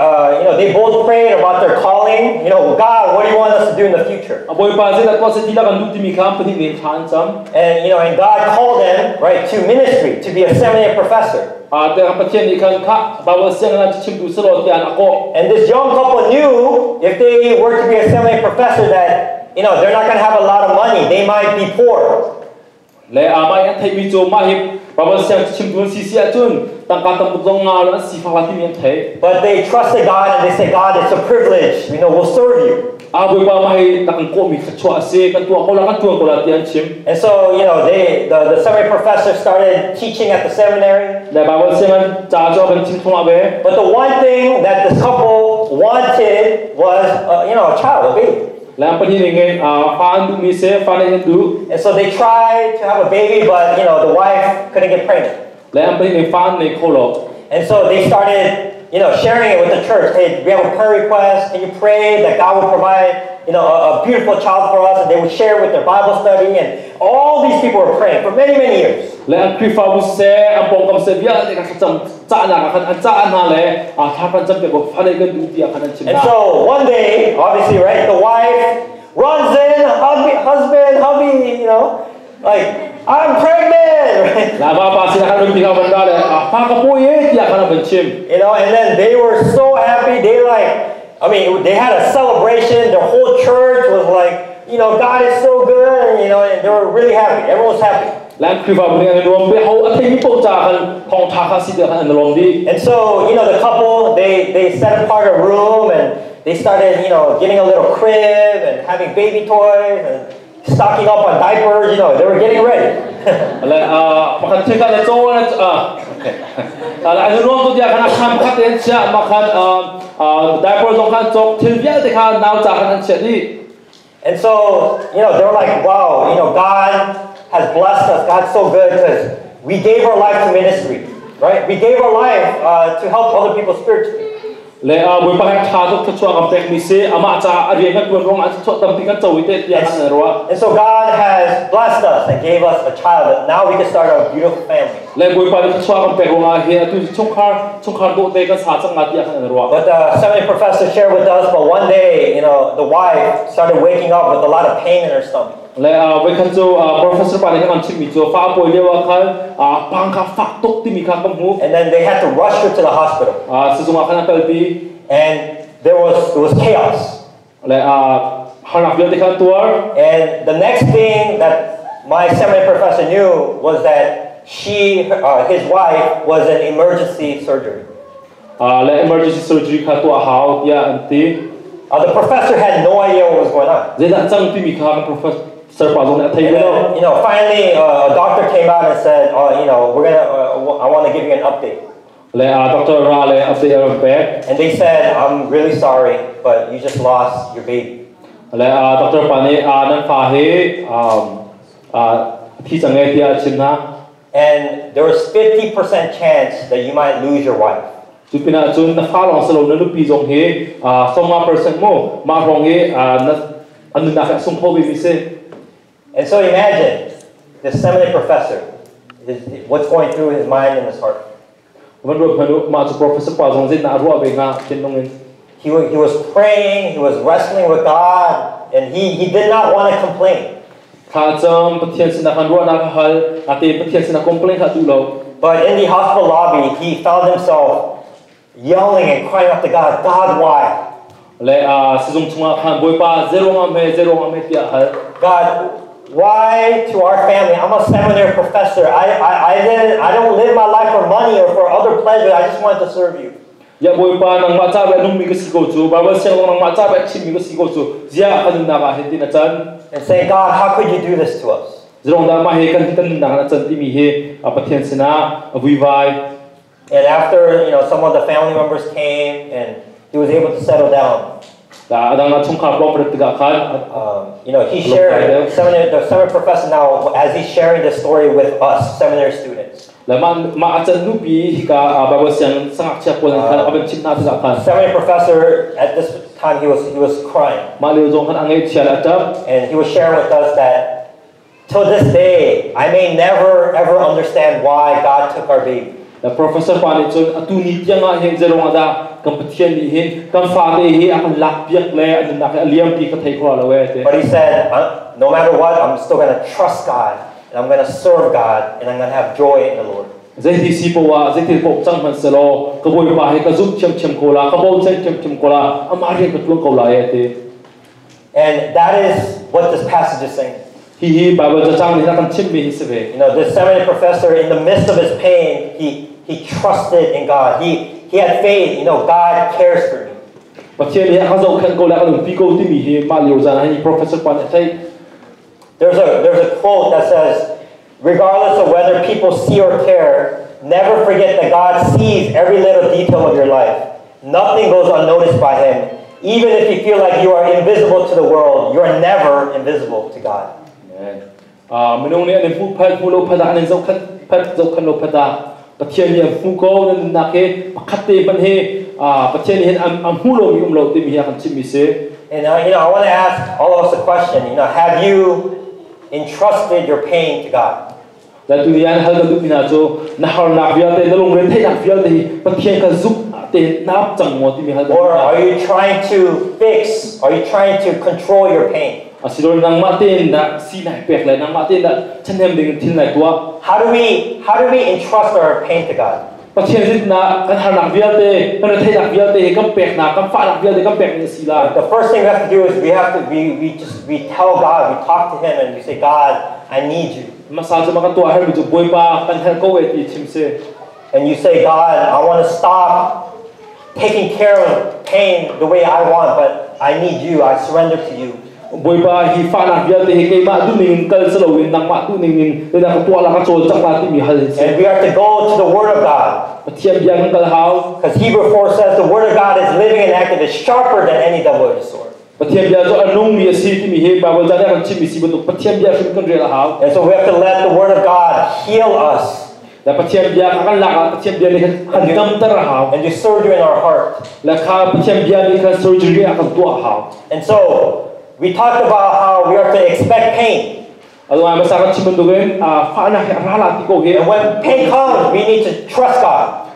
they both prayed about their calling. God, what do you want us to do in the future? A Bawipa zeidah tuah seh ti la kan duh timi kha pahnih nih thla an cam. And God called them, right, to ministry, to be a seminary professor. Te Pathian nih khan kha Bible sianginn ah chimtu si law tiah a kawh. And this young couple knew if they were to be a seminary professor that they're not going to have a lot of money. They might be poor. Le mah an theihmi cu mah hi Bible siang chimtu an si si ahcun tangka tam tuk zong nga lo an sifak la timi an theih. But they trusted God and they said, "God, it's a privilege. We'll serve you." A Bawipa, mah hi na kan kawhmi thluachuah a si, kan tuah ko la, kan tuan ko la ti an chim. And so, the seminary professor started teaching at the seminary. Le Bible sianginn ca cu kan chim thluahmah ve. But the one thing that this couple wanted was a child, a baby. Le an pahnih nih ngei fa an duhmi si, fa nih an duh. And so they tried to have a baby, but the wife couldn't get pregnant. Le an pahnih nih fa an nei kho lo. And so they started sharing it with the church. "Hey, we have a prayer request. Can you pray that God will provide a beautiful child for us?" And they would share with their Bible study, and all these people were praying for many, many years. Le an Khrihfabu seh, an pawngkam seh vialte kha thlacam cahnak ah khan an cah hna le thla kan cam piak ko, fa nei kan duh tiah khan an chim And hna. So one day, obviously, right, the wife runs in, "Hubby, husband, hubby, like, I'm pregnant," right? La va pa sinah khan nupi kha van ra le fa ka pawi e tiah khan a van chim. And then they were so happy. They like, I mean, they had a celebration. The whole church was like, "God is so good," and they were really happy. Everyone was happy. Le an Khrihfabu nih an nuam be ho a theimi paoh ca khan thawngtha kha si tiah khan an lawm dih. And so, the couple, they set apart a room and they started getting a little crib and having baby toys and stocking up on diapers. They were getting ready. Le pakhat thil kha le caw le okay an nuam tu tiah khan a kham pakhat te an chiah ma khan diaper zong khan cawk thil vialte kha nau ca khan an chiah dih. And so, they were like, "Wow, God has blessed us. God's so good because we gave our life to ministry, right? We gave our life to help other people spiritually." Le Bawipa he tha tuk thluachuah kan pek mi si amah ca a rian kan tuan ruang ah thluachuah tampi kan co i te tiah khan an ruah. And so God has blessed us and gave us a child that now we can start a beautiful family. Le Bawipa nih thluachuah kan pek ruangah hi atu chungkhar chungkhar dawh te kan sa cang nga tiah khan an ruah. But the seminary professor shared with us, but one day, the wife started waking up with a lot of pain in her stomach. Le voikhat cu professor pa nih kan chimmi cu fa pawi lio ah khan pang kha fak tuk timi kha ka hmu. And then they had to rush her to the hospital. Sizung ah khan a kalpi. And there was it was chaos. Le harnak vialte kha tuar. And the next thing that my seminary professor knew was that his wife was in emergency surgery. Le emergency surgery kha tuah hau tiah an ti. The professor had no idea what was going on. Zeidah cang timi kha professor pa zong nih a thei lo. Finally a doctor came out and said, "Oh, we're gonna. I want to give you an update." Le doctor ra le update a pek. And they said, "I'm really sorry, but you just lost your baby." Le doctor pa nih nan fa hi thi cang e tiah a chim hna. And there was 50% chance that you might lose your wife. Cupinah cun na fa lawng silo na nupi zong hi 50% mu mah hrawng hi an nunnak a sung kho mi si. And so imagine the seminary professor, what's going through his mind and his heart. Van ruat hmanu mah cu professor pa zong zin na ruah ve nga thinlung in. He was praying, he was wrestling with God, and he did not want to complain. Tha cam Pathian sinah kan ruahnak hal ate Pathian sinah complain kha tu lo. But in the hospital lobby, he found himself yelling and crying out to God, "God, why?" Le sizung chungah khan Bawipa zeruang ame tiah hal. God, why to our family? I'm a seminary professor. I don't live my life for money or for other pleasure. I just want to serve you. Ya Bawipa nangmah ca be nung mi ka si ko cu Bible siang long nangmah ca be chim mi ka si ko cu zia kan nunnak ah hin tin a can. And saying, "God, how could you do this to us?" Zerong dah mah hi kan kan nunnak a can timi hi Pathian sinah a vuivai. And after, some of the family members came and he was able to settle down. He shared, the seminary professor now, as he's sharing the story with us, seminary students. Seminary professor, at this time, he was crying. And he was sharing with us that, till this day, I may never ever understand why God took our baby. The professor pa nih cun atu ni tiang ah hin zerong ada kan Pathian nih hin kan fa te hi a kan lak piak le an nunnak hi a liam ti ka thei kho lo e te. But he said, no matter what, I'm still going to trust God, and I'm going to serve God, and I'm going to have joy in the Lord. Zeiti si po wa zeiti po chang man selo ka boi pa hi ka zum chem chem ko la ka bo chen chem chem ko la ama rian ka tuan ko la e te. And that is what this passage is saying. Hi Bible ca chang ni kan chim mi hi se ve. This seminary professor, in the midst of his pain, he trusted in God. He had faith. God cares for me. Pathian hi ka zo khan ko la kan pi ko ti mi hi ma liu zan hi professor pa ni thai. There's a quote that says, regardless of whether people see or care, never forget that God sees every little detail of your life. Nothing goes unnoticed by him. Even if you feel like you are invisible to the world, you are never invisible to God. Minung nih an fu phat fu lo phada an zo khan phat zo khan lo phada Pathian nih fu ko nan nak he pakhat te ban he Pathian nih an hu lo mi lo ti mi ha kan chim mi se. And I want to ask all of us a question. Have you entrusted your pain to God? La tu yan hal ka du mina chu na har nak vial te na lung ren thai nak vial te Pathian ka zup te nap chang mo ti mi hal. Or are you trying to fix? Are you trying to control your pain? How do we entrust our pain to God? The first thing we have to do is we tell God, we talk to him, and we say, God, I need you. And you say, God, I want to stop taking care of pain the way I want, but I need you. I surrender to you. And we are to go to the Word of God. Because Hebrews 4 says the Word of God is living and active, is sharper than any double-edged sword. And so we have to let the Word of God heal us. And do surgery in our heart. And so we talked about how we are to expect pain. And when pain comes, we need to trust God.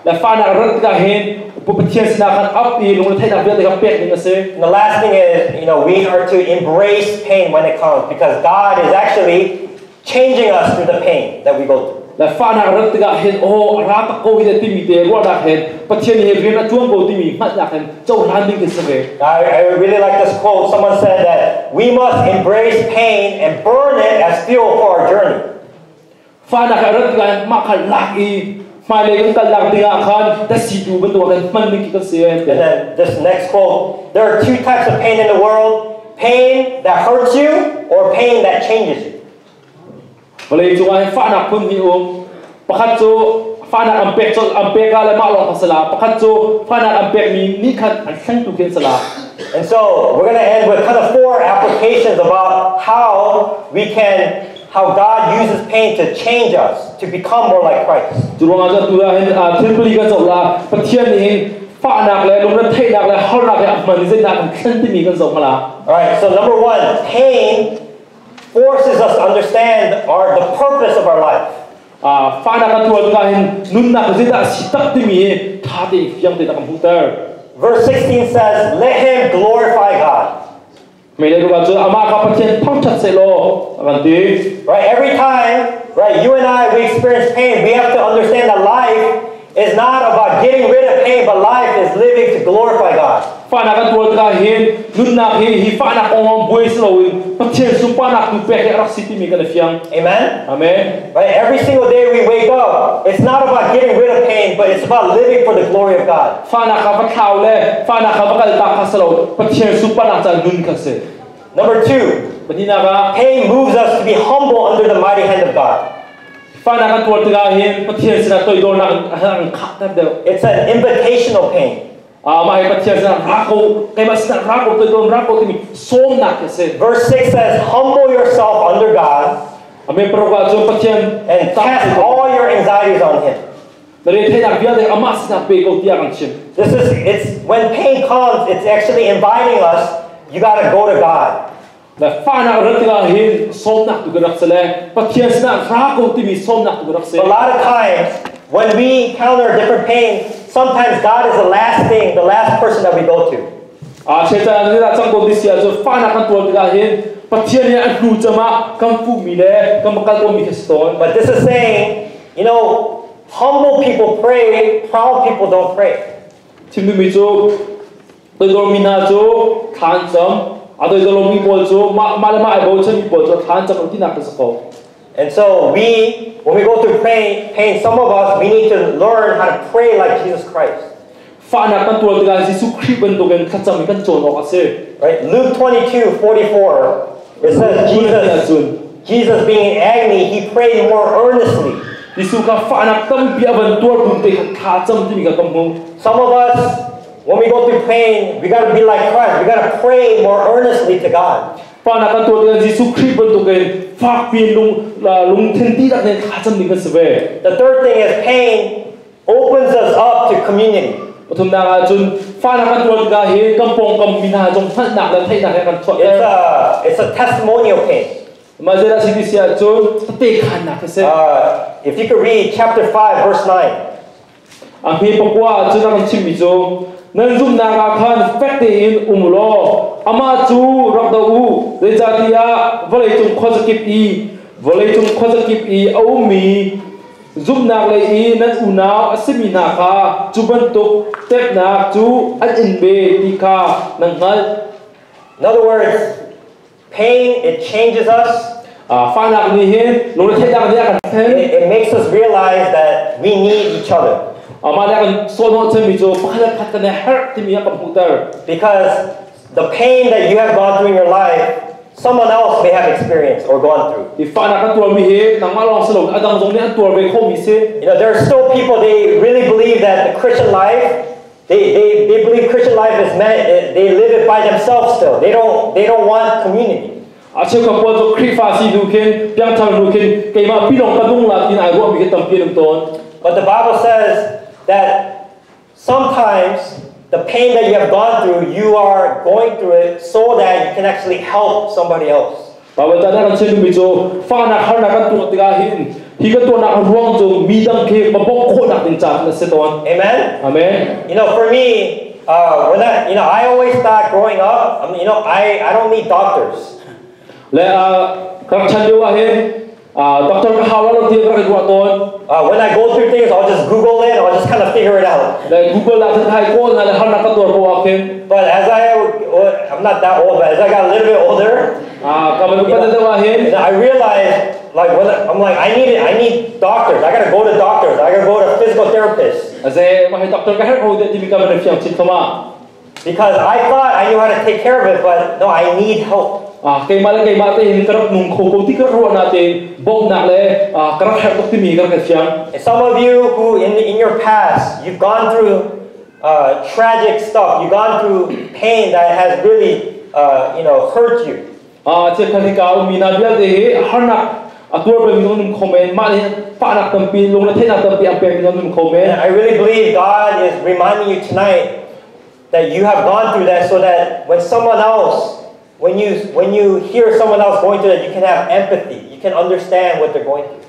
Pathian sinah khan ap i lungretheihnak vialte kha pek ding a si. And the last thing is, we are to embrace pain when it comes because God is actually changing us through the pain that we go through. Le fahnak rat tikah hin aw a ra tak ko hi timi te ruahnak hin Pathian hi rian a tuan ko timi hngalhnak hin cohlan ding kan si ve. I really like this quote. Someone said that we must embrace pain and burn it as fuel for our journey. Fahnak a rat tikah hin mah kha lak i hmailei kan kal lak dingah khan dasi tu bantuk kan hman ding khi kan si. And then this next quote: "There are two types of pain in the world: pain that hurts you or pain that changes you." Vawlei cungah hin fahnak phun hnih um. Pakhat cu fahnak an pek colh an pek ah le mah lawng kha sala. Pakhat cu fahnak an pekmi nih khan an thlengtu khi an sala. And so we're going to end with kind of four applications about how God uses pain to change us, to become more like Christ. Cu ruangah cun tu ah hin thil pali kan zoh la. Pathian nih hin fahnak le lungretheihnak le harnak he a hman i zeidah kan thlen timi kan zoh hmala. All right, so number one, pain forces us to understand the purpose of our life. Fahnak kan tuar tikah hin nunnak zeidah a si tak timi hi tha tein fiang tein a kan hmuhter. Verse 16 says, "Let him glorify God." Mei le ruka cun amah kha Pathian thangṭhat sehlaw a kan ti. Right? Every time, right, you and I, we experience pain, we have to understand that life is not about getting rid of pain, but life is living to glorify God. Fahnak kan tuar tikah hin nunnak hi hi fahnak kong buai si loin Pathian sunparnak tu pek hi a rak si timi kan i fiang. Amen? Amen. Right? Every single day we wake up, it's not about getting rid of pain, but it's about living for the glory of God. Fahnak kha va thlau le fahnak kha va kal tak kha si lo, Pathian sunparnak ca nun kha si. Number two, Pahnihnak ah, pain moves us to be humble under the mighty hand of God. Fahnak kan tuar tikah hin Pathian sinah toidornak an khahter deuh. It's an invitational pain. Mah hi Pathian sinah ra ko, keimah sinah ra ko, toidor ra ko timi sawmnak khi si. Verse 6 says, "Humble yourself under God Amen. Paruk ah cun Pathian and cast all your anxieties on Him." Na retheihnak vialte amah sinah pe ko tiah kan chim. It's when pain comes, it's actually inviting us, you gotta go to God. Le fahnak rat tikah hin sawmnak tu ka rak si le Pathian sinah ra ko timi sawmnak tu ka rak si. A lot of times, when we encounter different pain, sometimes God is the last thing, the last person that we go to. A chetan ni dah cang ko ti sia cu fahnak kan tuar tikah hin Pathian nih a hnu cama kan fuhmi le kan kal tawnmi khi si tawn. But this is saying, humble people pray, proud people don't pray. Chim duhmi cu toidormi hna cu thla an cam, a toidormi pawl cu mah mah le mah ai bochanmi pawl cu thla an cam lo tinak khi si ko. And so we, when we go through pain, some of us, we need to learn how to pray like Jesus Christ. Fahnak kan tuar tikah Jesuh Khrih bantukin thlacam in kan cawn awk a si. Right? Luke 22:44, it says Jesus being in agony, he prayed more earnestly. Jesuh kha fahnak tampi a van tuar bu te kha thla cam timi kha kan hmuh. Some of us, when we go through pain, we got to be like Christ. We got to pray more earnestly to God. Fahnak kan tuar tikah Jesuh Khrih bantukin fakpi lung lungthin dihlak in thla cam ding kan si ve. The third thing is pain opens us up to community. Pathumnak ah cun fahnak kan tuar tikah hin kan pawngkam mi hna zong hngalhnak le theihnak he kan chuahter. It's a testimonial pain. Mah zeidah si ti si ahcun tehte khaannak khi si. If you could read chapter 5, verse 9. A hme pakua ah cun a kan chimmi cu nan zumhnak ah khan fek tein um law amah cu rak do u, zeicahtiah vawleicung khuazakip i a ummi zumhnak lei i nan unau a simi hna kha cu bantuk temhnak cu an in ve ti kha nan hngalh. In other words, pain, it changes us. Fahnak nih hin lungretheihnak nih a kan thlen. It makes us realize that we need each other. Amah nih a kan sawhnawh cemmi cu pakhat le pakhat kan i herh timi a kan hmuhter. Because the pain that you have gone through in your life, someone else may have experienced or gone through. I fahnak kan tuarmi hi nangmah lawng si lo, a dang zong nih an tuar ve khomi si. There are still people, they really believe that the Christian life, they believe Christian life is meant, they live it by themselves still. They don't want community. A cheukhat pawl cu Khrihfa si hnu khin, piangthar hnu khin, keimah pilong ka nung la tin ai ruahmi khi tampi an um tawn. But the Bible says that sometimes the pain that you have gone through, you are going through it so that you can actually help somebody else. Bible ta kan chim mi cu fahnak harnak kan tuar tikah hin Hi ka tuahnak a ruang cu mi dang khi va bawmh khawhnak ding caah na si tawn. Amen. Amen. For me, when I, you know, I always thought growing up, I don't need doctors. Le ka rak chan lio ah hin doctor ka hau lo ti ka rak ruah tawn. When I go through things, I'll just Google it. I'll just kind of figure it out. Le Google ah cun hai kawl na le harnak ka tuar ko ah khin. But as I'm not that old, but as I got a little bit older, Ka van upat deuh ah hin I realized, like, when I'm like, I need it. I need doctors. I gotta go to doctors. I gotta go to physical therapists. Aze mah hi doctor ka herh ko de timi ka van fiang chin thoma. Because I thought I knew how to take care of it, but no, I need help. Keimah le keimah te hin ka rak nung kho ko ti ka ruah na te bawmhnak le ka rak herh tuk timi ka rak fiang. And some of you who in your past, you've gone through tragic stuff. You've gone through pain that has really hurt you. Che khan ka um mi na vialte hi harnak a tuar bal mi zong num kho men, mah nih fahnak tampi, lung le theihnak tampi a pek mi zong num kho men. And I really believe God is reminding you tonight that you have gone through that, so that when someone else, when you hear someone else going through that, you can have empathy. You can understand what they're going through.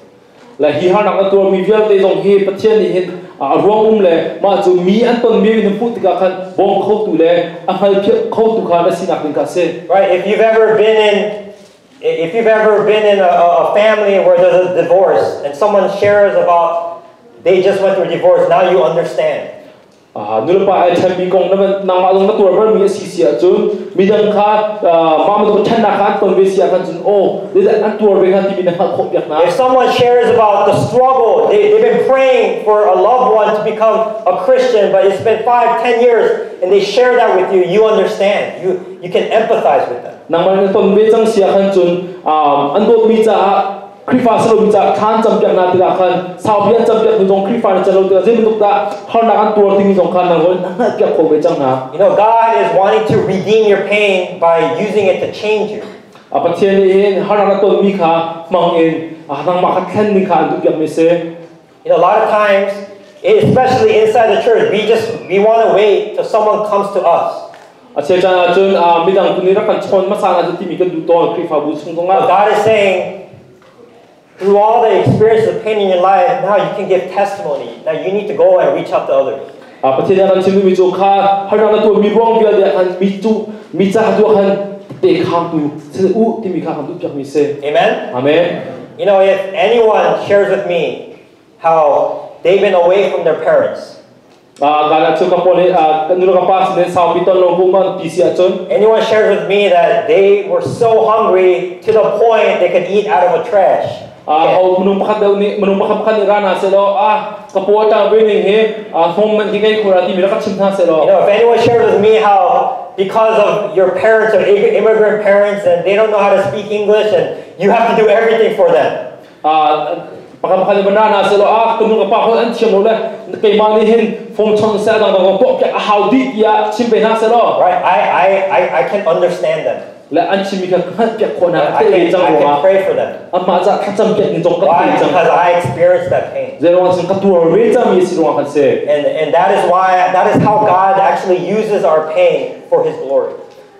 Le hi harnak a tuar mi vialte zong hi Pathian nih hin a ruang um le mah cu mi an ton mi nan hmuh tikah khan bawm kho tu le a hngal kho tu kha na sinak ding kha si. Right? If you've ever been in a family where there's a divorce and someone shares about they just went through a divorce, now you understand. Nulepa ai ṭhenmi kong na nangmah zong na tuar bal mi a si si ahcun, midang kha mah bantuk ṭhennak kha an ton ve si ahkhan cun, aw, zeidah an tuar ve kha timi na hngalh khawh piak hna. If someone shares about the struggle, they've been praying for a loved one to become a Christian, but it's been 5, 10 years, and they share that with you, you understand. You can empathize with them. Nangmah na ton ve cang si ahkhan cun, an dawtmi caah Khrihfa salomi caah thlan campiak na tikah khan, saupi an campiak tu zong Khrihfa na can lo tikah, zei bantuk dah harnak an tuar timi zong khan nang na hngalh piak khawh ve cang hna. God is wanting to redeem your pain by using it to change you. A Pathian nih hin harnak na tonmi kha hmang in nangmah kha thlen ding kha an duh piak mi si. A lot of times, especially inside the church, we want to wait till someone comes to us. A chel caan ahcun midang tu nih rak kan chawn hmasa na timi kan duh tawn Khrihfabu chung But zongah. God is saying, through all the experience of pain in your life, now you can give testimony. Now you need to go and reach out to others. Pathian nih kan chimmi cu kha harnak na tuarmi ruang vialte ah khan mi cu mi ca tu ah khan te khang tu si u timi kha kan duh piak mi si. Amen? Amen. If anyone shares with me how they've been away from their parents, Gana cu ka pawl kan nu le ka pa sin saupi ton lo bu man ti si ahcun, anyone shares with me that they were so hungry to the point they could eat out of a trash can. Ho minung pakhat deuh nih, minung pakhat pakhat nih rana se law, ka paw tang ve ning hi hom man ki kai khura ti mi rak chim hna se law, If anyone shares with me how because of your parents are immigrant parents and they don't know how to speak English and you have to do everything for them. Pakhat pakhat nih rana se law, ka nu ka pa hol an thiam lo le keimah nih hin phone chong se dang dang tuah piak a hau dih tiah chim ve hna se law, Right? I can understand them. Le an chim mi kha hngalh piak khawh hna I te can, cang I can ruangah pray for them. Amah ca thlacam piak ning zong ka Why? te cang. Because I experienced that pain. Zeiruang sin ka tuar ve cang mi si ruang khan si. And that is why, that is how God actually uses our pain for His glory.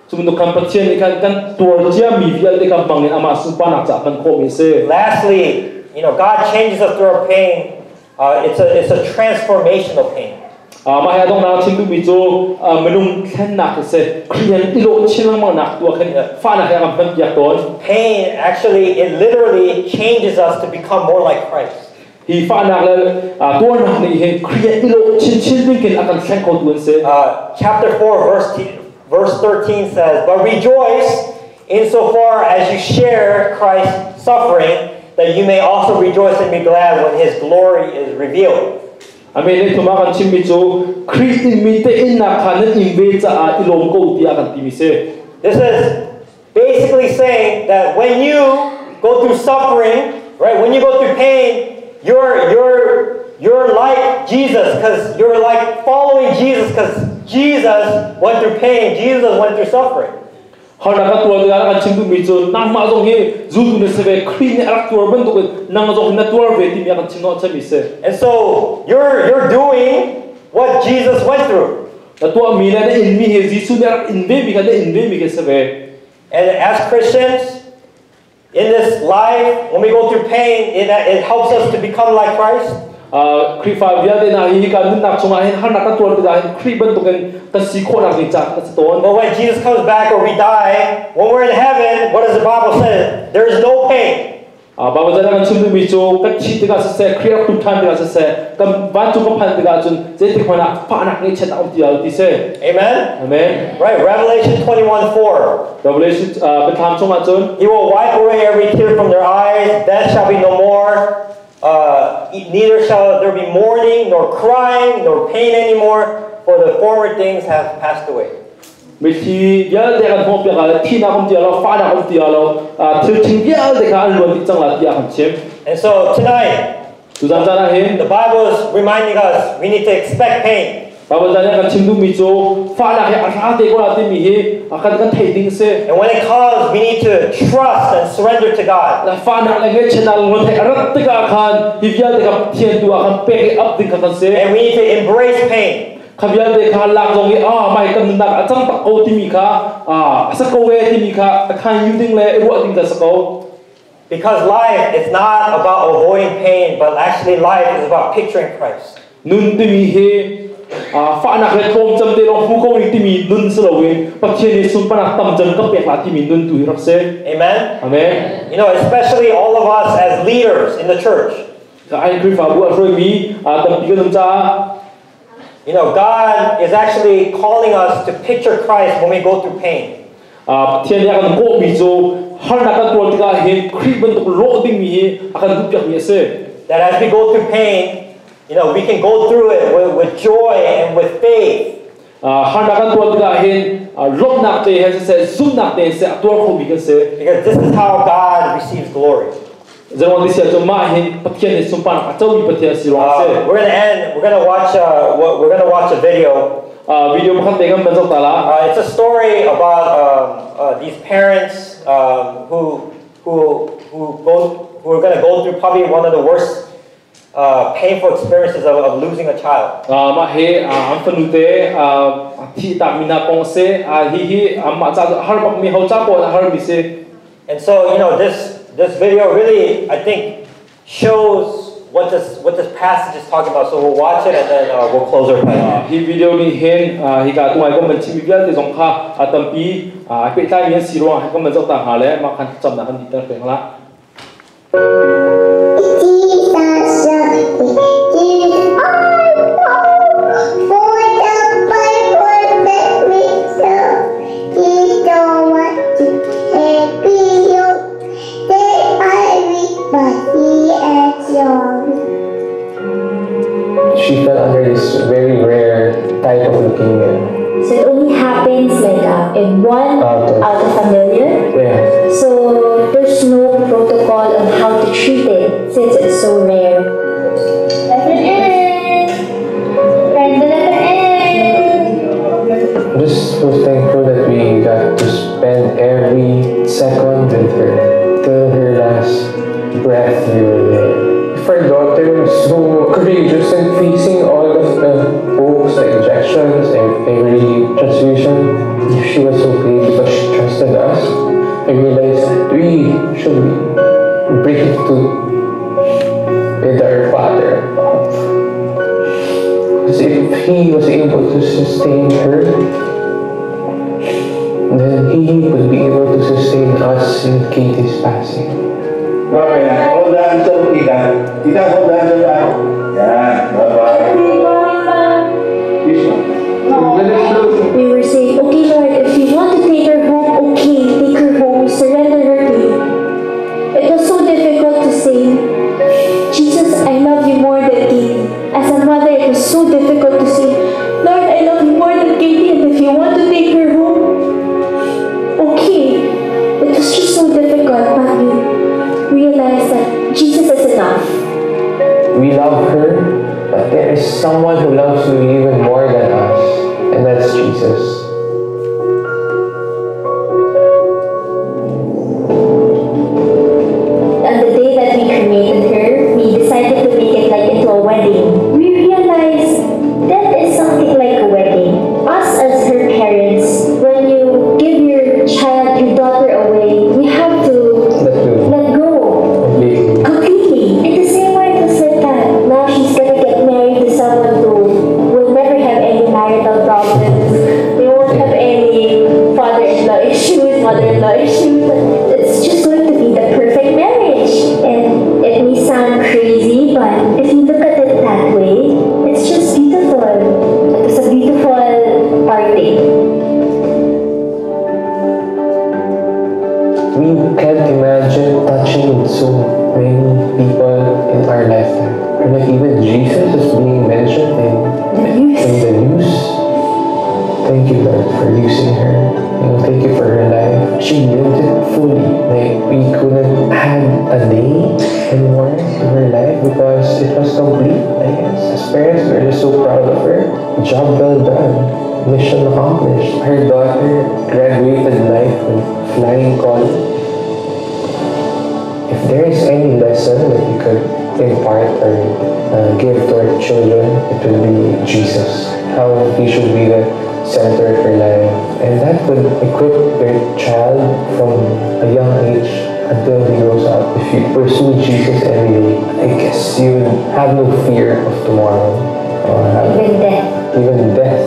Cu bantuk khan Pathian nih khan kan tuar cia mi vialte kan bang in amah sunparnak ca hman khawh mi si. Lastly, God changes us through our pain. It's a transformational pain. Mah hi adong chim duhmi cu minung thlennak hi si. Khrih ilo chin lengmang nak tu ah khan fahnak he a kan hman piak tawn. Pain actually, it literally changes us to become more like Christ. Hi fahnak le tuarnak nih hin Khrih ilo chin chin ding kin a kan thleng kho tu an si. Chapter 4, verse 13 says, "But rejoice insofar as you share Christ's suffering, that you may also rejoice and be glad when his glory is revealed." Amen. Le thuma kan chimmi cu Khrih in mi te innak kha nan in ve caah i lawm ko tiah kan timi si. This is basically saying that when you go through suffering, right, when you go through pain, you're like Jesus because you're like following Jesus because Jesus went through pain, Jesus went through suffering. Harnak ka tuar tikah kan chim duhmi cu nangmah zong hi zultu na si ve, Khrih nih a rak tuar bantuk in nang zong hi na tuar ve timi a kan chim hnawh chami si. And so you're doing what Jesus went through. Na tuahmi le na inmi hi Jesuh nih a rak in ve mi kha na in ve mi kha si ve. And as Christians, In this life, when we go through pain, it helps us to become like Christ. Khrihfa vialte hna hi hika nunnak chungah hin harnak kan tuar tikah hin Khrih bantukin kan si khawhnak ding caah a si tawn. But when Jesus comes back or we die, when we're in heaven, what does the Bible say? There is no pain. Baibal chan kan chim duhmi cu kan thih tikah siseh, Khrih rak tum ṭhan tikah siseh, kan vancung kan phanh tikah cun zeitik hmanh ah fahnak ngaihchiatnak um ti lo ti si. Amen. Amen. Right, Revelation 21:4. Revelation Biathlam chungah cun He will wipe away every tear from their eyes. Death shall be no more. Neither shall there be mourning, nor crying, nor pain anymore, for the former things have passed away. Mithi vialte kan hnawhpiak ah le thihnak um ti lo, fahnak um ti lo, thil ṭhing vialte kha an luan dih cang la tiah kan chim. And so tonight, Tuzan caan ah hin the Bible is reminding us we need to expect pain. Bible caan kan chim duhmi cu fahnak hi a hra te ko la timi hi kan theih ding si. And when it comes, we need to trust and surrender to God. Fahnak le ngaihchiatnak lungre theih a rat tikah khan hi vialte kha Pathian tu ah khan pek i ap ding kha kan si. And we need to embrace pain. Kha vialte kha lak zong i ah mai kan nunnak a cang tak ko timi kha a sa ko e timi kha a khan yu ding le i ruah ding kha sa ko. Because life is not about avoiding pain, but actually life is about picturing Christ. Nun timi hi fahnak le tlawmcam te lawng hmu ko ning timi nun si loin Pathian nih sunparnak tamcam ka pek la timi nun tu hi rak si. Amen. Amen. Especially all of us as leaders in the church. Ai Khrihfabu a hruaimi tampi kan um caah God is actually calling us to picture Christ when we go through pain. Pathian nih a kan kawhmi cu harnak kan tuar tikah hin Khrih bantuk lawh dingmi hi a kan duhpiakmi a si. That as we go through pain, we can go through it with joy and with faith. Harnak kan tuar tikah hin lawmhnak te he siseh, zumhnak te he siseh a tuar khomi kan si. Because this is how God receives glory. Zeruang ti sia cu mah hin Pathian nih sunparnak a comi Pathian si ruang a si. We're gonna end. We're gonna watch. We're gonna watch a video. Video pakhat te kan van zoh ta la. It's a story about these parents who are gonna go through probably one of the worst painful experiences of losing a child. Mah hi an fanu te thi tak mi hna kong si. Hi hi mah ca har bak mi ho ca pawl har mi si. And so this video really, I think, shows what this passage is talking about. So we'll watch it and then we'll close our time. Hi video nih hin hika tungai kan van chimmi vialte zong kha a tampi a pehtlai mi an si ruang kan van zoh ta hnga le mah khan camnak kan dih ter peng la. 一三四一二 for the Bible let me show. He don't want to happy you. They I read but he is young. She fell under this very rare type of leukemia. So it only happens like in one Out of out of a million. So there's no protocol on how to treat it since it's so rare. Letter N. Write the letter N. I'm just so thankful that we got to spend every second with her till her last breath we were there. If our daughter was so courageous and facing all of the pokes, the injections, and every transfusion, she was so brave because she trusted us. I realized that we should be brave too with our Father above. Because if he was able to sustain her, then he would be able to sustain us in Katie's passing. Okay na. Hold the hands of Tita. Tita, hold the hands of Ate. Yan. Bye-bye. Kiss mo. We were saying, "Okay, Lord, if you want to take her home, okay, take her home. We surrender her to you." It was so difficult to say, "Jesus, I love you more than Katie." As a mother, it was so difficult to say, "Lord, I love you more than Katie, and if you want to take her home, okay." It was just so difficult, but you realize that Jesus is enough. We love her, but there is someone who loves you even more than us, and that's Jesus. On the day that we cremated her, we decided to make it like into a wedding. We realized death is something like a wedding. Us as her parents, when you give your child, your daughter away, you have to Let go. mother-in-law issue, but it's just going to be the perfect marriage. And it may sound crazy, but if you look at it that way, it's just beautiful. It was a beautiful parting. We can't imagine touching so many people in our lifetime. Or like even Jesus is being mentioned in the news. Thank you, Lord, for using her. You know, thank you for her life. She lived it fully. Like, we couldn't add a day anymore to her life because it was complete, I guess. As parents, we're just so proud of her. Job well done. Mission accomplished. Her daughter graduated life with flying colors. If there is any lesson that we could impart or give to our children, it would be Jesus. How he should be the center of your life. And that would equip their child from a young age until he grows up. If you pursue Jesus every day, I guess you would have no fear of tomorrow. Or even death. Even death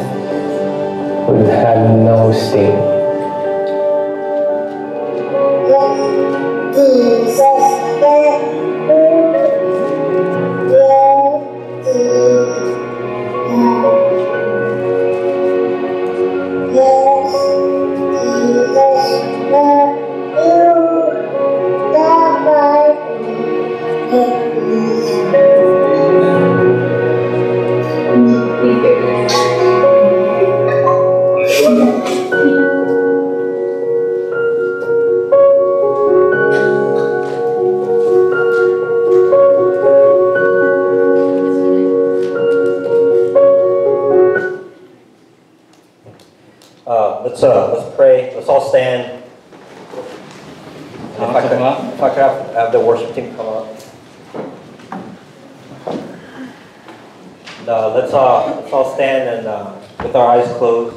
would have no sting. Let's pray. Let's all stand. And if I could have the worship team come up. And, let's all stand and with our eyes closed.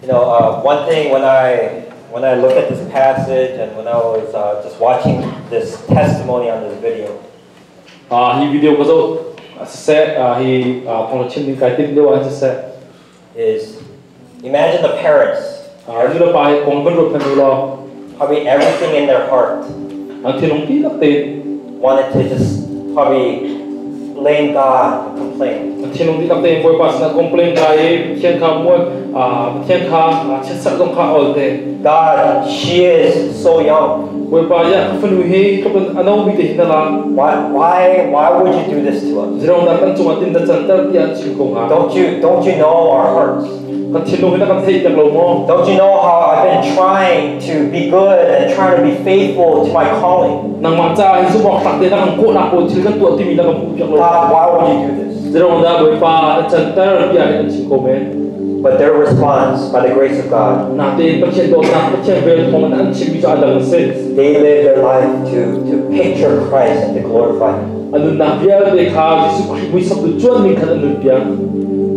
You know, one thing when I look at this passage and when I was just watching this testimony on this video, is imagine the parents, probably everything in their heart wanted to just probably blame God and complain. God, she is so young. Why would you do this to us? Don't you know our hearts? Don't you know how I've been trying to be good and trying to be faithful to my calling? God, why would you do this? But their response, by the grace of God, they live their life to picture Christ and to glorify Him.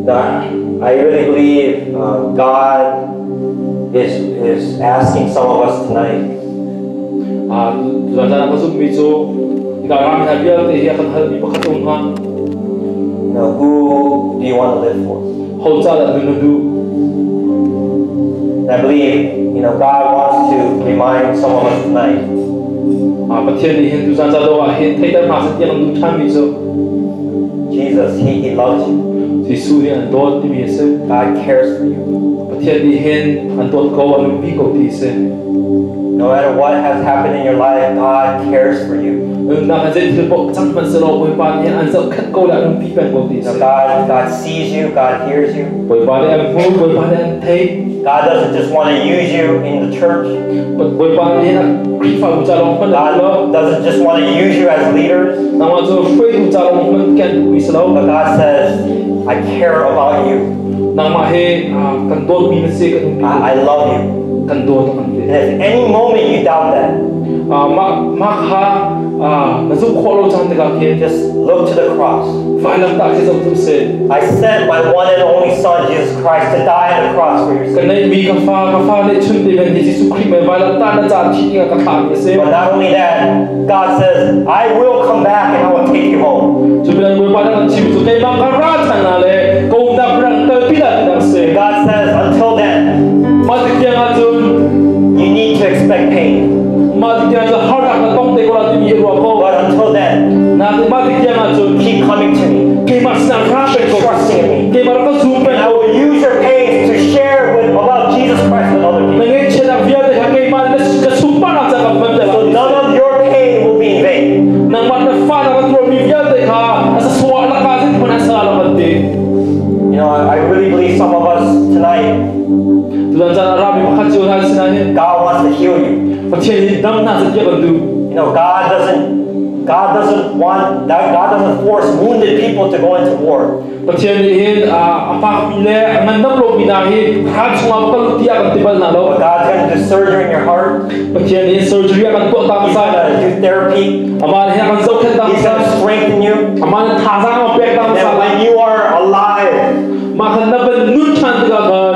Now, I really believe God is asking some of us tonight. You know, who do you want to live for? And I believe, you know, God wants to remind some of us tonight. Jesus, He loves you. God cares for you. No matter what has happened in your life, God cares for you. God sees you, God hears you. God doesn't just want to use you in the church. God doesn't just want to use you as leaders. But God says, I care about you. I love you. And if any moment you doubt that, Na zumh khawh lo caan tikah khin just look to the cross. Vailam tah khi zoh tu si. I sent my one and only Son, Jesus Christ, to die on the cross for your Ka sins. neihmi ka fa nih chun te ben hi Jesuh Khrih mei vailam tah na ca thi ding ah ka thlah mi a si. But not only that, God says, "I will come back and I will take you home." Cu bilang Bawipa nih kan chim cu keimah ka ra than na le ko umnak rang kalpi la ti dang si. God says, until then, Mah tik tiang ahcun you need to expect pain. Mah tik tiang cun harnak na tong te ko la timi i ruah ko. But until then, Na mah tik tiang ahcun keep coming to me. Keimah sinah ra peng ko. Trusting in me. Keimah rak ka zum peng And I ko. will use your pains to share with about Jesus Christ with other Na people. ngaihchiatnak vialte kha keimah na ka sunparnak ca ka hman te So none of your pain will be in vain. Nangmah na fa na ka tuarmi vialte kha a sasuah na ka zit hmanh a sa lo kan ti. I really believe some of us tonight, Tutan caan ah rami pakhat cio hna sinah hin God wants to heal you. Pathian nih dam hna seh tiah kan duh. God doesn't want that God doesn't force wounded people to go into war. Pathian nih hin a fakmi le a ngandam lomi hna hi ral chungah kal tiah kan ti bal hna lo. But God's gonna do surgery in your heart. Pathian nih surgery a kan tuah ta He's hmasa. gonna do therapy. Amah nih a kan zohkhenh ta He's hmasa. gonna strengthen you. Amah nih thazaang a pek ta And hmasa. then when you are alive, Mah khan na van nun ṭhan tikah khan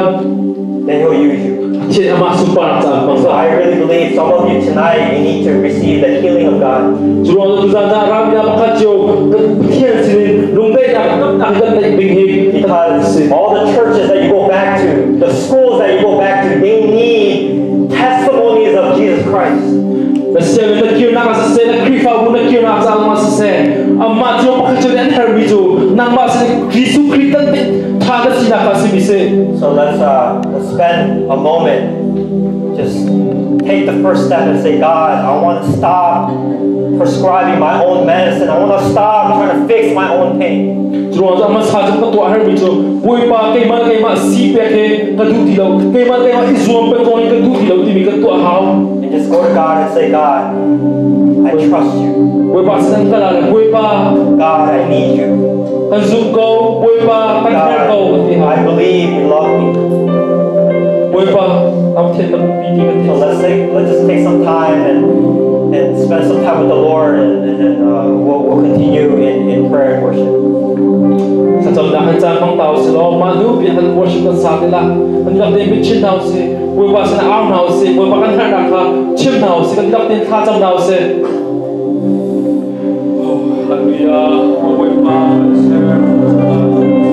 then He'll use you. Pathian amah sunparnak ca an hmang. So I really believe some of you tonight, you need to receive the healing of God. Cu ruang cu tuzaan ah rami hna pakhat cio kan Pathian sinin lungdaihnak damnak kan neih ding hi Because all the churches that you go back to, the schools that you go back to, they need testimonies of Jesus Christ. Na sianginn na kirnak ah siseh, na Khrihfabu na kirnak ca zong ah siseh, amah cio pakhat cio nih an herhmi cu nangmah sin Jesuh Khrih tan tha na sinak kha simi si. So let's spend a moment. Just take the first step and say, "God, I want to stop prescribing my own medicine. I want to stop trying to fix my own pain." Cu ruang cu hmasa cu ka tuah herhmi cu Bawipa keimah keimah si pek he ka duh ti lo, keimah keimah i zuam pek ko hi ka duh ti lo timi kan tuah hau. And just go to God and say, "God, I trust you." Bawipa sin kan kal le Bawipa "God, I need you." Kan zum ko Bawipa, kan herh ko "God, kan ti hau. I believe you love me." Bawipa am then tam pi ti kan So let's just take some time and spend some time with the Lord, and then we'll continue in prayer and worship. Thlacamnak kan caan hmang ta usih law mah nu pi kan worship kan sa te la kan lak tein biachin hna usih, Bawipa sin au hna usih, Bawipa kan herhnak kha chim hna usih, kan lak tein thla cam hna usih. Oh, hallelujah. Oh, Bawipa kan ser.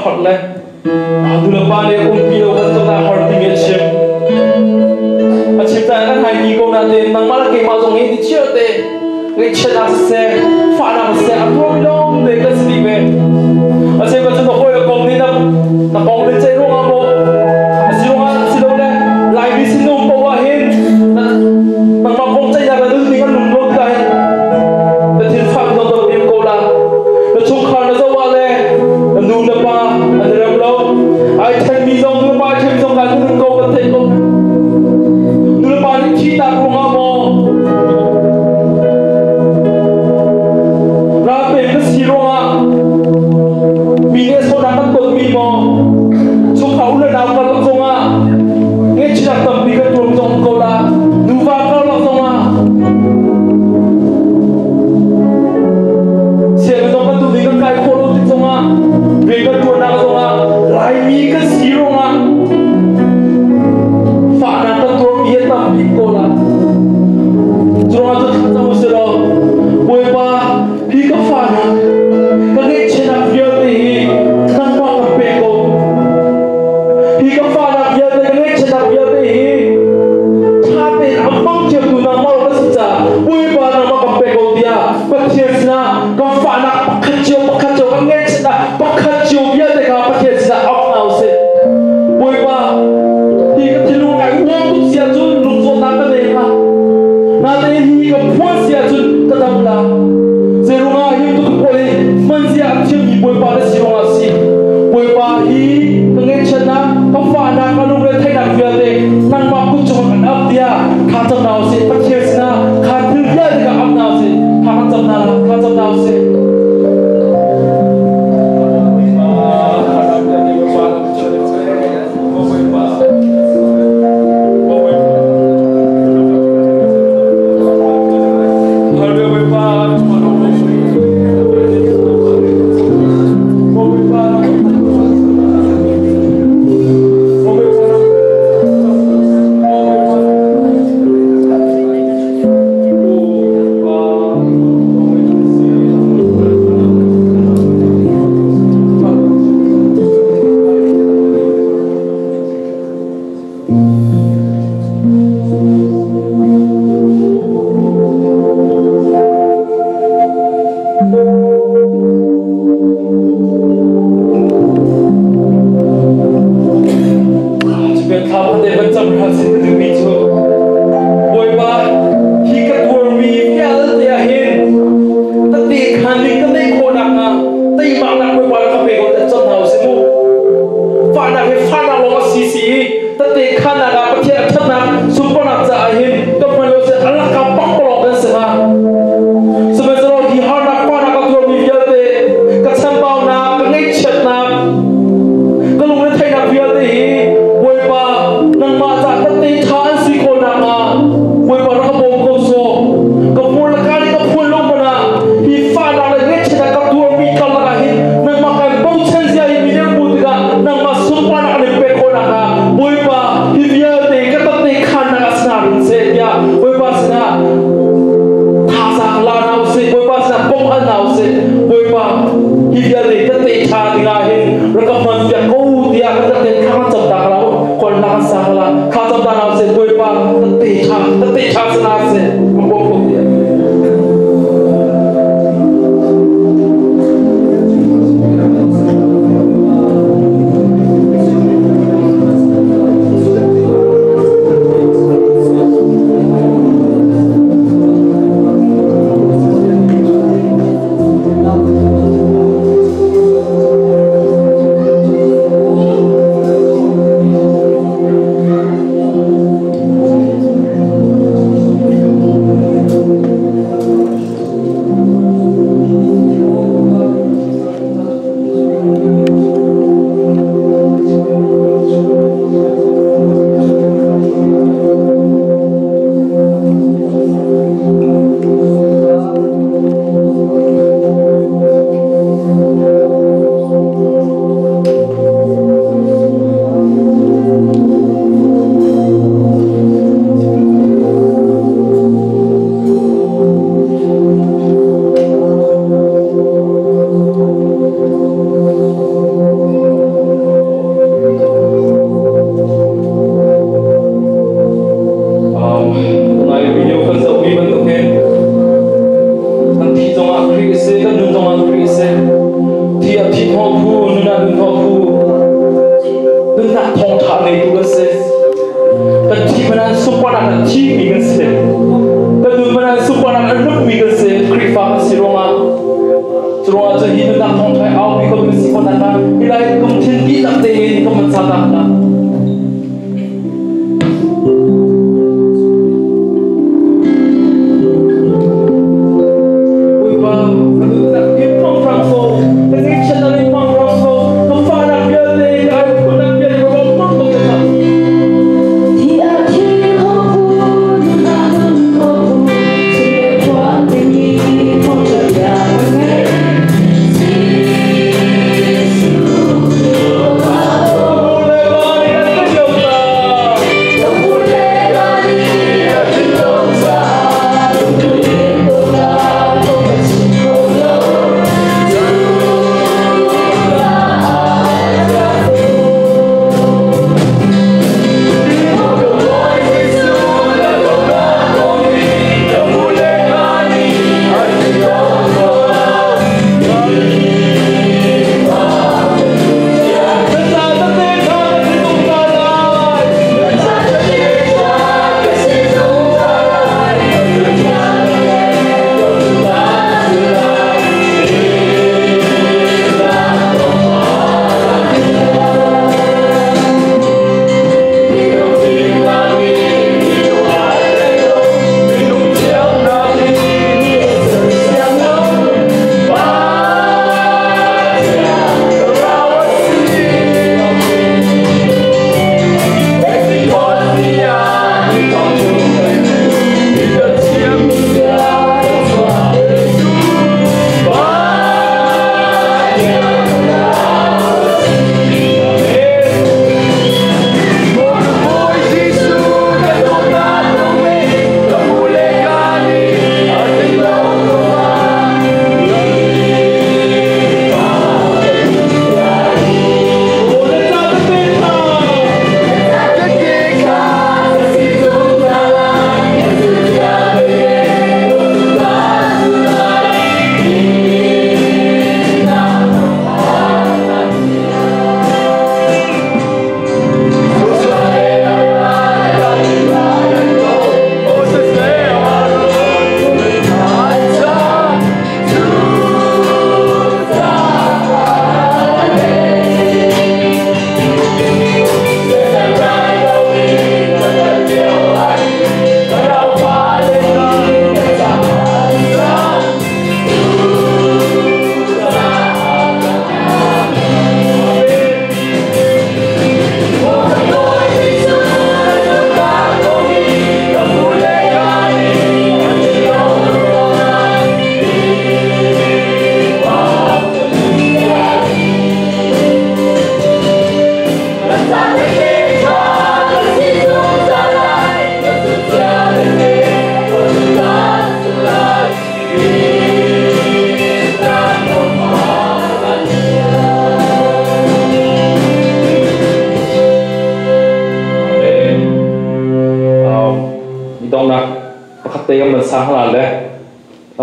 har le nulepa nih umpi lo kan tuk har timi a chim. A chim caan kan hai ni ko nain nangmah le keimah zong hi ni chiar te ngaihchiatnak siseh, fahnak siseh a tuarmi lawng te kan si dih ve. A cheu kan cu na hawi le kom nih na kong le ceih ruangah maw a si ruangah si lo le Laimi sinum poah hin nangmah kong ceihnak le nunning an lung lo tikah hin na thil fak zong dong em ko la. Na chungkhar na zoh ah le na nu na pa an i rem lo. Ai thenmi zong nu le pa ai thenmi zong kai kan ko kan theih ko. Nu le pa nih thihnak ruangah maw ralpek na si ruangah mi nih sawhnak kan tonmi maw chungkhar u le nau karlak zongah ngaihchiatnak tampi kan tuar zong ko la nuva karlak zongah sianginn zong kan tu kan kai khawh lo tik zongah rian kan tuannak zongah Laimi kan si ruangah fahnak kan tuarmi hi tampi ko la. Curuangah cu thlacam usih law Bawipa hi ka fahnak ka ngaihchiatnak vialte hi nangmah ka pek ko. Hi ka fahnak vialte ka ngaihchiatnak vialte hi ṭha tein a hmang thiamtu nangmah ka si caah Bawipa nangmah ka pek ko tiah Pathian sinah kan fahnak pakhat cio pakhat cio kan ngaihchiatnak pakhat cio vialte kha Pathian sinah auh hna usih. Bawipa, hi ka thinlung kai uang tuk si ahcun lungzawtnak ka nei hnga. Natein hi ka phuan si ahcun ka dam la. Zeirungah hi tuk pawl hi hman zia a thiammi Bawipa na si ruangah si. Bawipa hi ka ngaihchiatnak, ka fahnak, ka lungretheihnak vialte nangmah kut cungah kan ap tiah kha cam hna usih. Pathian sinah kha thil vialte kha ap hna usih. Kha kan cam hna la, kha cam hna usih. Bawipa, hi ka tuarmi vialte ah hin tete khan ning ka neih khawh nakhnga teimaknak Bawipa ka pe ko tiah cam hna usih mu. Fahnak hi fahnak lawng a si si i tete khannak ah Pathian a ṭhatnak sunparnak caah hin ka hman lo si a lakah pakpalawng kan si hnga. Sihmanhsehlaw hi harnak fahnak a tuarmi vialte ka chambaunak, ka ngaihchiatnak, ka lungretheihnak vialte hi Bawipa nangmah ca tette ṭha an si khawh nakhnga Bawipa rak ka bawm ko sawh. Ka hmur le ka nih ka phuan lo hmanh ah hi fahnak le ngaihchiatnak ka tuarmi karlak ah hin nangmah kai bochan zia hi mi nih an hmuh tikah nangmah sunparnak an in pek khawh nakhnga Bawipa hi vialte Churwa chu hi nu nak thong thai au mi ko mi si ko na ka ilai kum thin ti tak te in ko man sa ta na.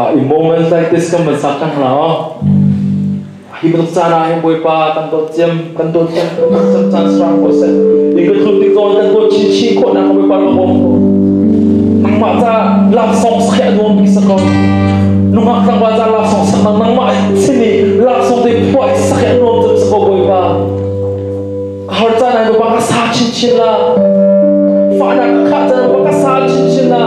In moments like this kan man sak kan hla hi bantuk caan ah hin Bawipa kan dawt ciam kan dawt ciam kan caan srang ko seh i kan thul tik zawn kan dawt chin chin khawh nak Bawipa ka bawm ko nangmah ca laksawng sakhe a nuam bik sa ko nungak tlangval ca laksawng sak nang nangmah sini laksawng te phuah sakhe a nuam cem sa ko Bawipa har caan ah Bawipa ka sa chin chin la fahnak ka khah caan Bawipa ka sa chin chin la.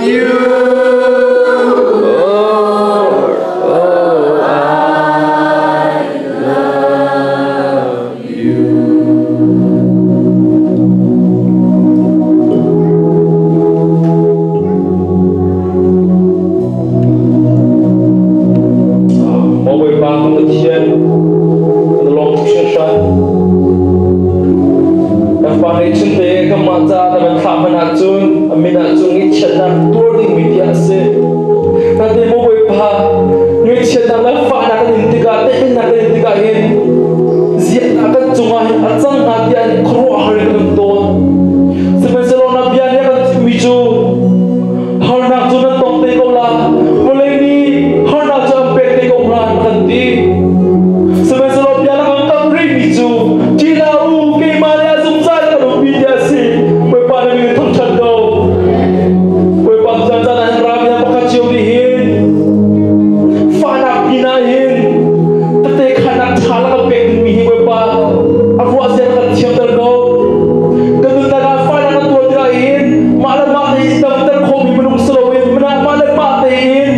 love you, Lord. Oh, I love you. Maw Bawipa kan Pathian, kan lawm tuk hringhran. Kan fa nih chunte kanmah caah na kan thlah hmanh ahcun a min ahcun ngaihchiatnak tuar dingmi tiah a si. Natin maw Bawipa, ngaihchiatnak le fahnak kan in tikah, tehinnak kan in tikah hin ziaknak kan cungah hin a cang hnga tiah khuaruahhar in kan um tawn. Sihmanhsehlaw na bia nih a kan chimhmi cu harnak cu nan tong te ko la, vawlei nih harnak cu an pek te ko hna an kan ti. Sihmanhsehlaw bia na kan kamh rihmi cu ṭih hlah u, keimah le a zungzal kan umpi ti a si. Bawipa na min thangṭhat ko. Bawipa caan caan ah hin rami hna pakhat cio nih hin fahnak pinah hin tete khanak ṭha la kan pek dingmi hi Bawipa a ruah zia kan thiamter ko. Kan nunnak ah fahnak kan tuar tikah hin mah le mah tein damter khawhmi minung si loin mah le mah tein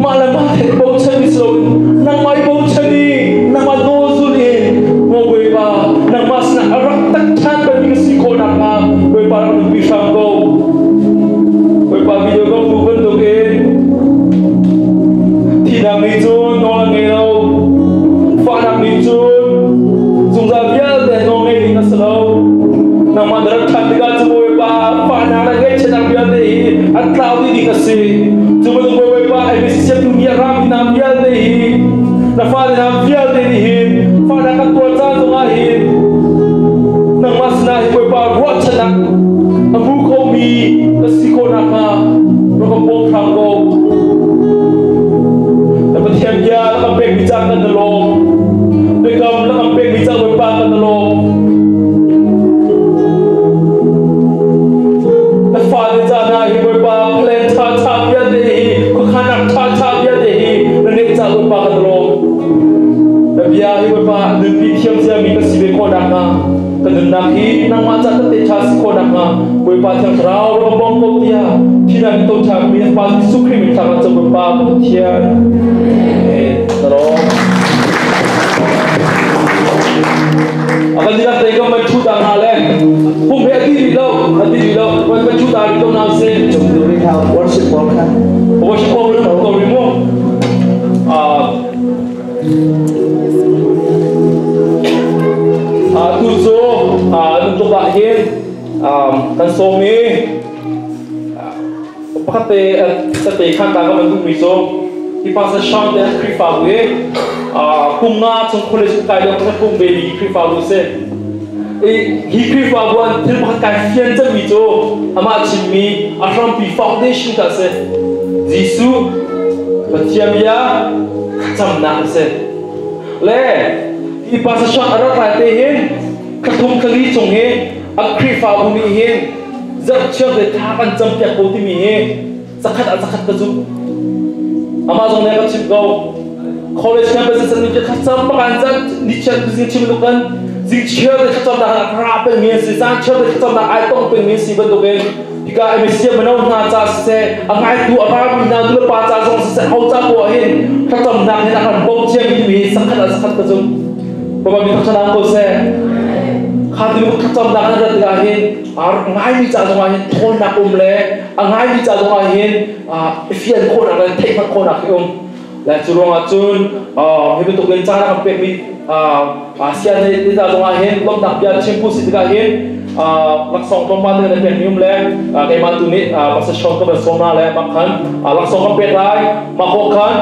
mah le mah tein bochan si loin nangmah i bochan i nangmah nawl zul in maw Bawipa nangmah sinah a rak tak ṭhan pengmi ka si khawh nakhnga Bawipa rak nunpi hram ko. Bawipa video kan hmuh bantukin thihnak nih cun nawl a ngei lo, fahnak nih cun zungzal vialte nawl ngei ding a si lo. Nangmah na rak ṭhan tikah cu Bawipa fahnak le ngaihchiatnak vialte hi an tlau dih ding a si. Cu bantuk Bawipa ABC siamtu nih a rami hna vialte hi na fale hna vialte nih hin fahnak kan tuar caan zongah hin nangmah sinah hi Bawipa ruahchannak a hmu khomi ka si khawh nakhnga rak kan bawm hram ko. Na Pathian bia na kan pekmi ca kan na lawm. Biakam na kan pekmi ca Bawipa kan na lawm. Na fale ca hna hi Bawipa plan ṭha ṭha vialte hi khuakhanak ṭha ṭha vialte hi na neih ca Bawipa kan na lawm. Na bia hi Bawipa nunpi thiam ciami ka si ve khawh nakhnga ka nunnak hi nangmah ca tette ṭha si khawh nakhnga Bawipa Thiang Thlarau rak bawm ko tiah thinak to ṭha mi Pa Jesuh Khrih min thlang ah Bawipa ka Pathian. Amen. Na lawm. Akan dinak te kam man chu ta na le pum he ati ri lo ati ri lo man man chu ta ri to na se. Do we have worship program? Worship program ko ri mo. Tu cu untuk ah hin kan sawm i pakhat te tete khan ta ka man duhmi cu hi pastor Sean te Khrihfabu i kum nga chung college kai lio ka kum ve mi Khrihfabu si. I hi Khrihfabu an thil pakhat kai fian cemmi cu amah chimmi a hrampi foundation kha si. Jesuh Pathian bia thlacamnak a si. Le hi pastor Sean a rak lai te hin thlathum thlali chung hi a Khrihfabu nih hin zarhchiar le thla kan campiak ko timi hi zakhat ah zakhat ka zumh. Amah zong nih a ka chimh ko. College campus in ni thlacam pakan zan ni chiat zing chim lu kan zing chiar le thlacam nak ra peng mi si zan chiar le thlacam nak ai tong peng mi si bantukin hika MSC mano hna ca siseh a ngaitu a rami hna nu le pa ca zong siseh ho ca ko ah hin thlacam nak hin a kan bawm cia mi hi sakhat ah sakhat ka zumh. Baba mi thakchanang ko seh. Kha ti thlacam nak an rat tikah hin ngaimi ca zongah hin thawnnak um le a ngaimi ca zongah hin fian khawhnak le theihhngalh khawhnak hi um. Le cu ruangah cun hi bantuk in caan a kan pekmi ASEAN nih ca zongah hin lawmhnak bia chim pu si tikah hin laksawng tlawmpal te kan pekmi um le keimah tu nih Pastor Sean ka van sawm na le mah khan laksawng kan pek lai mah kawh khan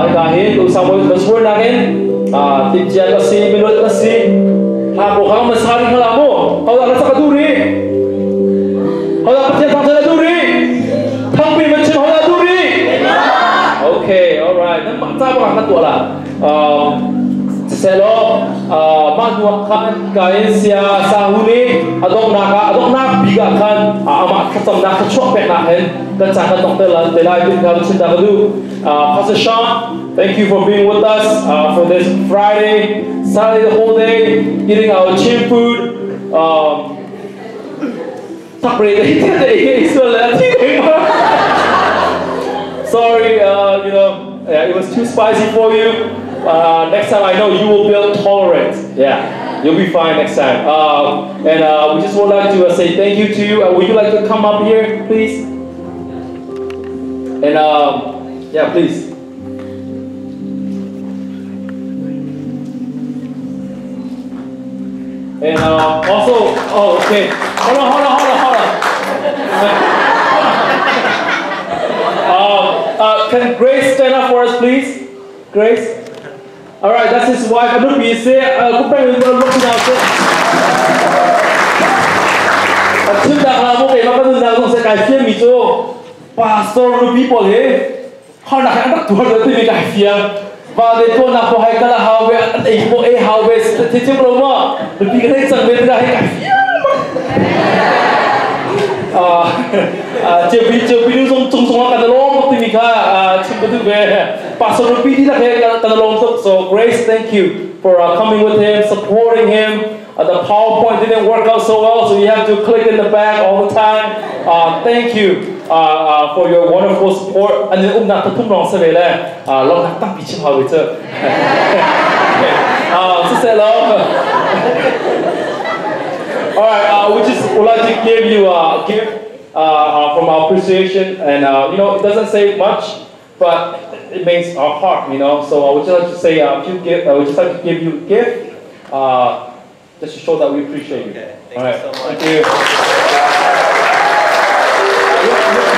hika hin Samuel kan sualnak in timhcia ka si miluat ka si hla ko kha man sa ri hla mu hodah na sak du ri hodah Pathian thangthat a duh ri thangpi man chim hodah duh ri okay all right nan mah ca bang na tuah la siselaw mah hnu ah khan kain sia sahu nih a donghnak ah a donghnak bik ah khan amah thlacamnak thluachuah peknak hin kan ca kan dong te lai ti kha chim ta ka duh. Pastor Sean, thank you for being with us for this Friday, Saturday the whole day, eating our Chin food. Sorry, yeah, it was too spicy for you. Next time I know you will build tolerance. Yeah, you'll be fine next time. And we just would like to say thank you to you. Would you like to come up here, please? And yeah, please. And also, oh, okay. Hold on, hold on, hold on, hold on. Can Grace stand up for us, please? Grace? All right, that's his wife. Pastor people here. Và để tôi nào có hay cái là hào về ăn ấy bộ ấy hào về thì chứ đâu mà bị cái này chẳng biết ra hay cái à chỉ bị dùng chung chung cái lông thì mình cả chỉ có thứ về pastor bị đi là cái cái lông. So Grace, thank you for coming with him, supporting him. The PowerPoint didn't work out so well, so you have to click in the back all the time. Thank you for your wonderful support. And then umna tatum rong sa vele, long nak tam bichim hawi che. All right, we just would like to give you a gift from our appreciation, and it doesn't say much, but it makes our heart, you know. So I would just like to say a few gift. We just like to give you a gift. Just to show that we appreciate you. Okay, thank All right. you so much. Thank you.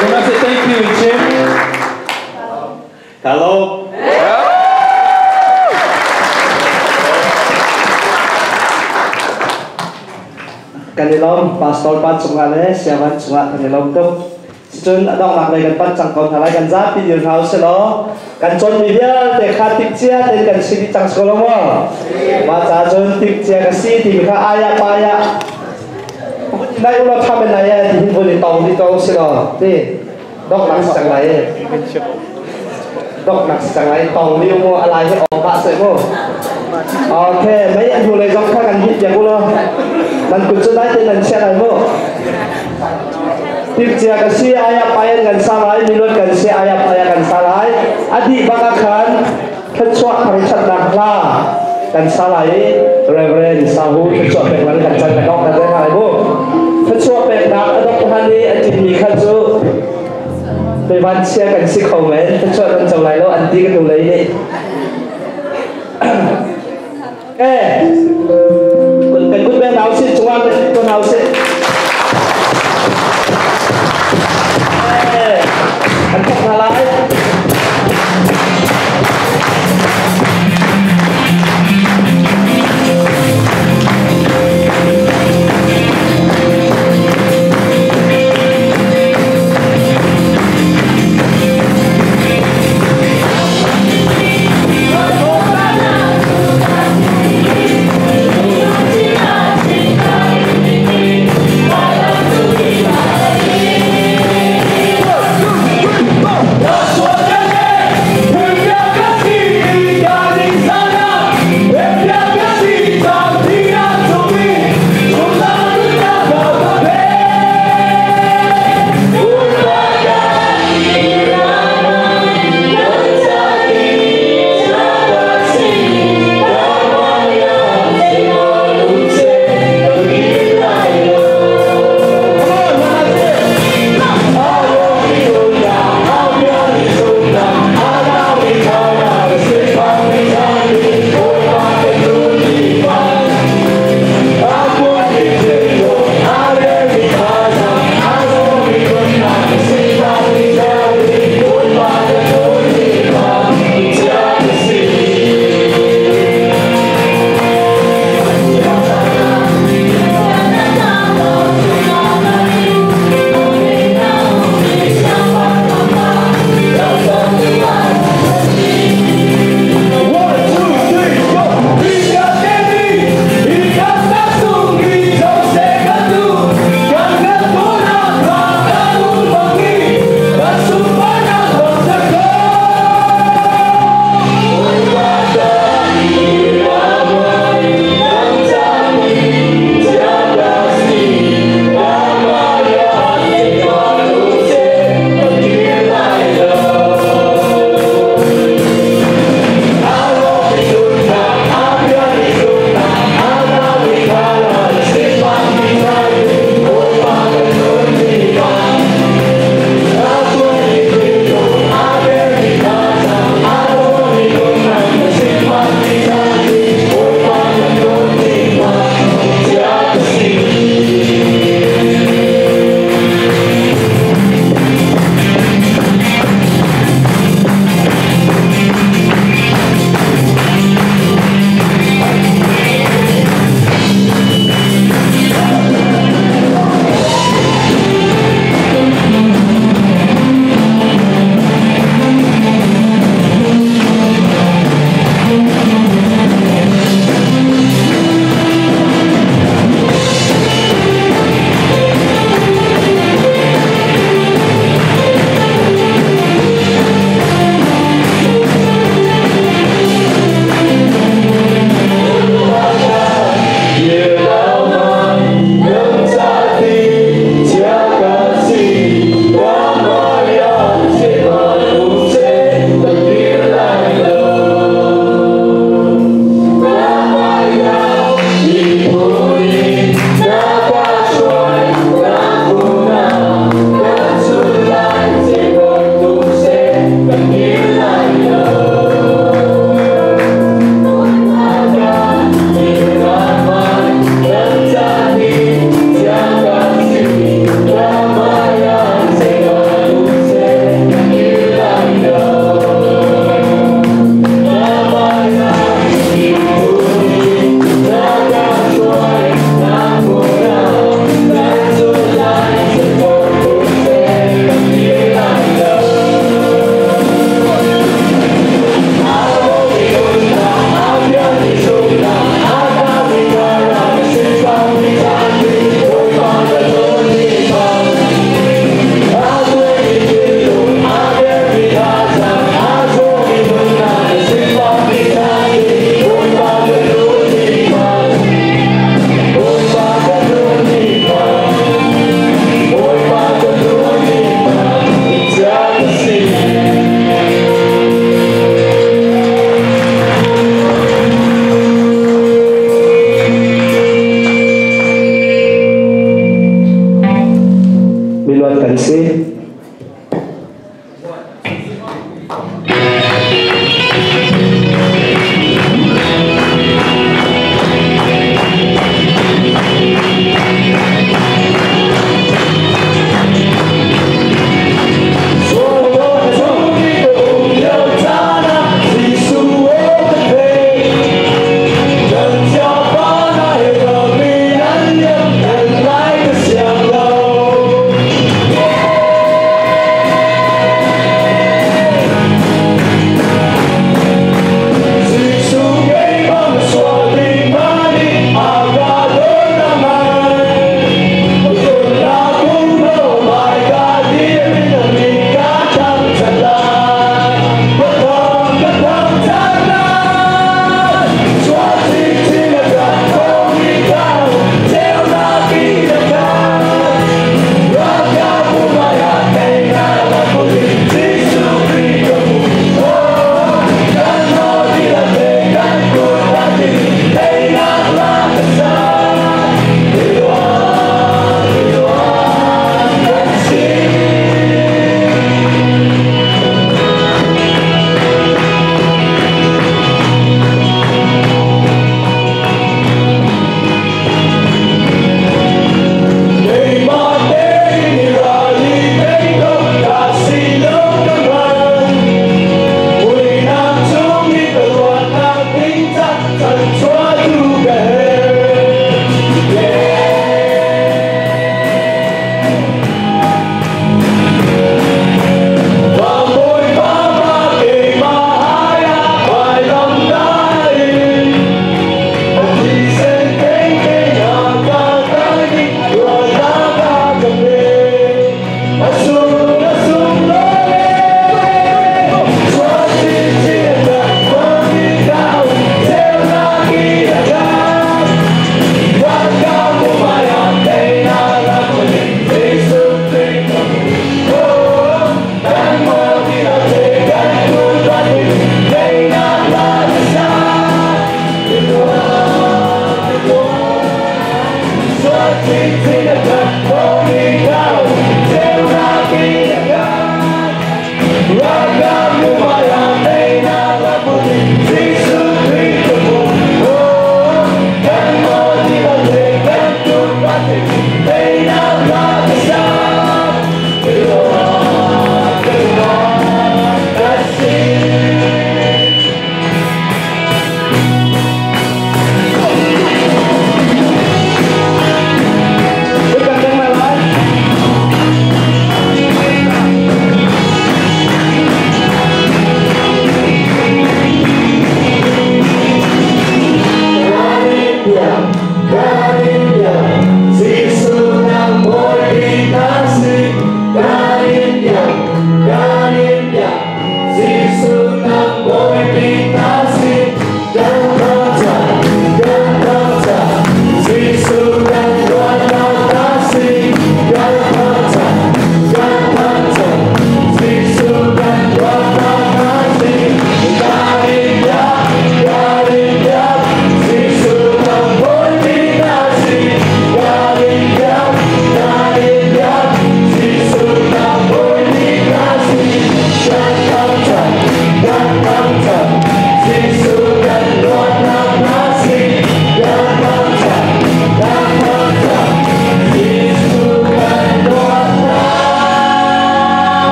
You want to say thank you, Jim? Hello. Kanilom, Pastor Pat Sungale, Siavan Sunga Kanilom tuk. Chun adong nak lai kan pat chang kon halai kan za pi yun house lo. Kan chon mi vial te kha tik chia te kan si chang skolo mo. Ma cha chon tik chia ka si ti kha aya pa ya. Nai ulo tham en lai ti hin boli tong di tong si lo. Ti dok nak sang lai. Dok nak sang lai tong ni mo alai he ok ba se mo. Okay, mấy anh hù lai jong kha kan hit ya ulo. Nan kun chu nai te nan che lai mo. Tip chia ka si aya payan kan salai milot kan si aya payan kan salai adi bakakan kecua thang chat nak la kan salai Reverend Sahu kecua pek lan kan chan kadok kan hai bu kecua pek nak adok hani ati mi kha chu pe ban chia kan si khau men kecua kan chau lai lo anti kan tu lai ni eh kan kun ben nau si chunga ben ko nau si. Anh không là lái. Miluat kan si.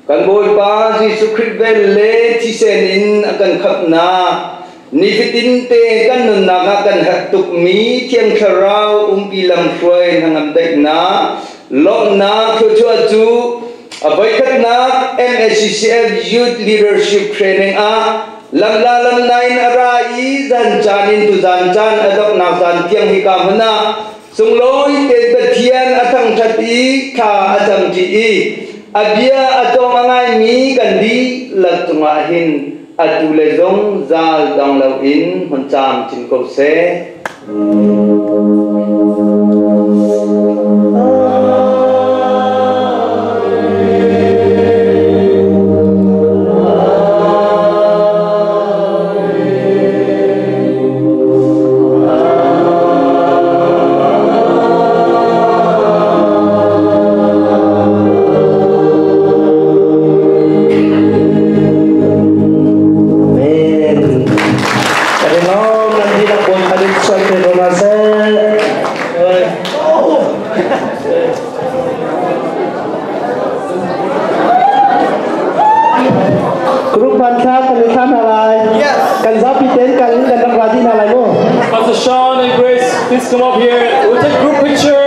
Kan Bawipa Jesuh Khrih vel le thisen in a kan khamhnak, nifatin te kan nunnak ah kan herh tukmi Thiang Thlarau umpi lamhruai hnangam daihnak, lawmhnak thluachuah cu a voikhatnak MSCCF Youth Leadership Training ah lamla lamna in a ra i zan caan in tuzan caan a donghnak zan tiang hika hmun ah Sunglawi tein Pathian a thangṭhat i thla a camṭi i a bia a cawng a ngaimi kan dihlak cungah hin atu le zungzal dong loin hmun caamcin ko seh. Amen. Kadalom nanti nak buat adik suai ke rumah saya. Group hmanthlak kan i thla hna lai. Yes. Kan zapi tein kan kan rak ra dih hna lai mu. Pastor Sean and Grace, please come up here. We'll take group picture.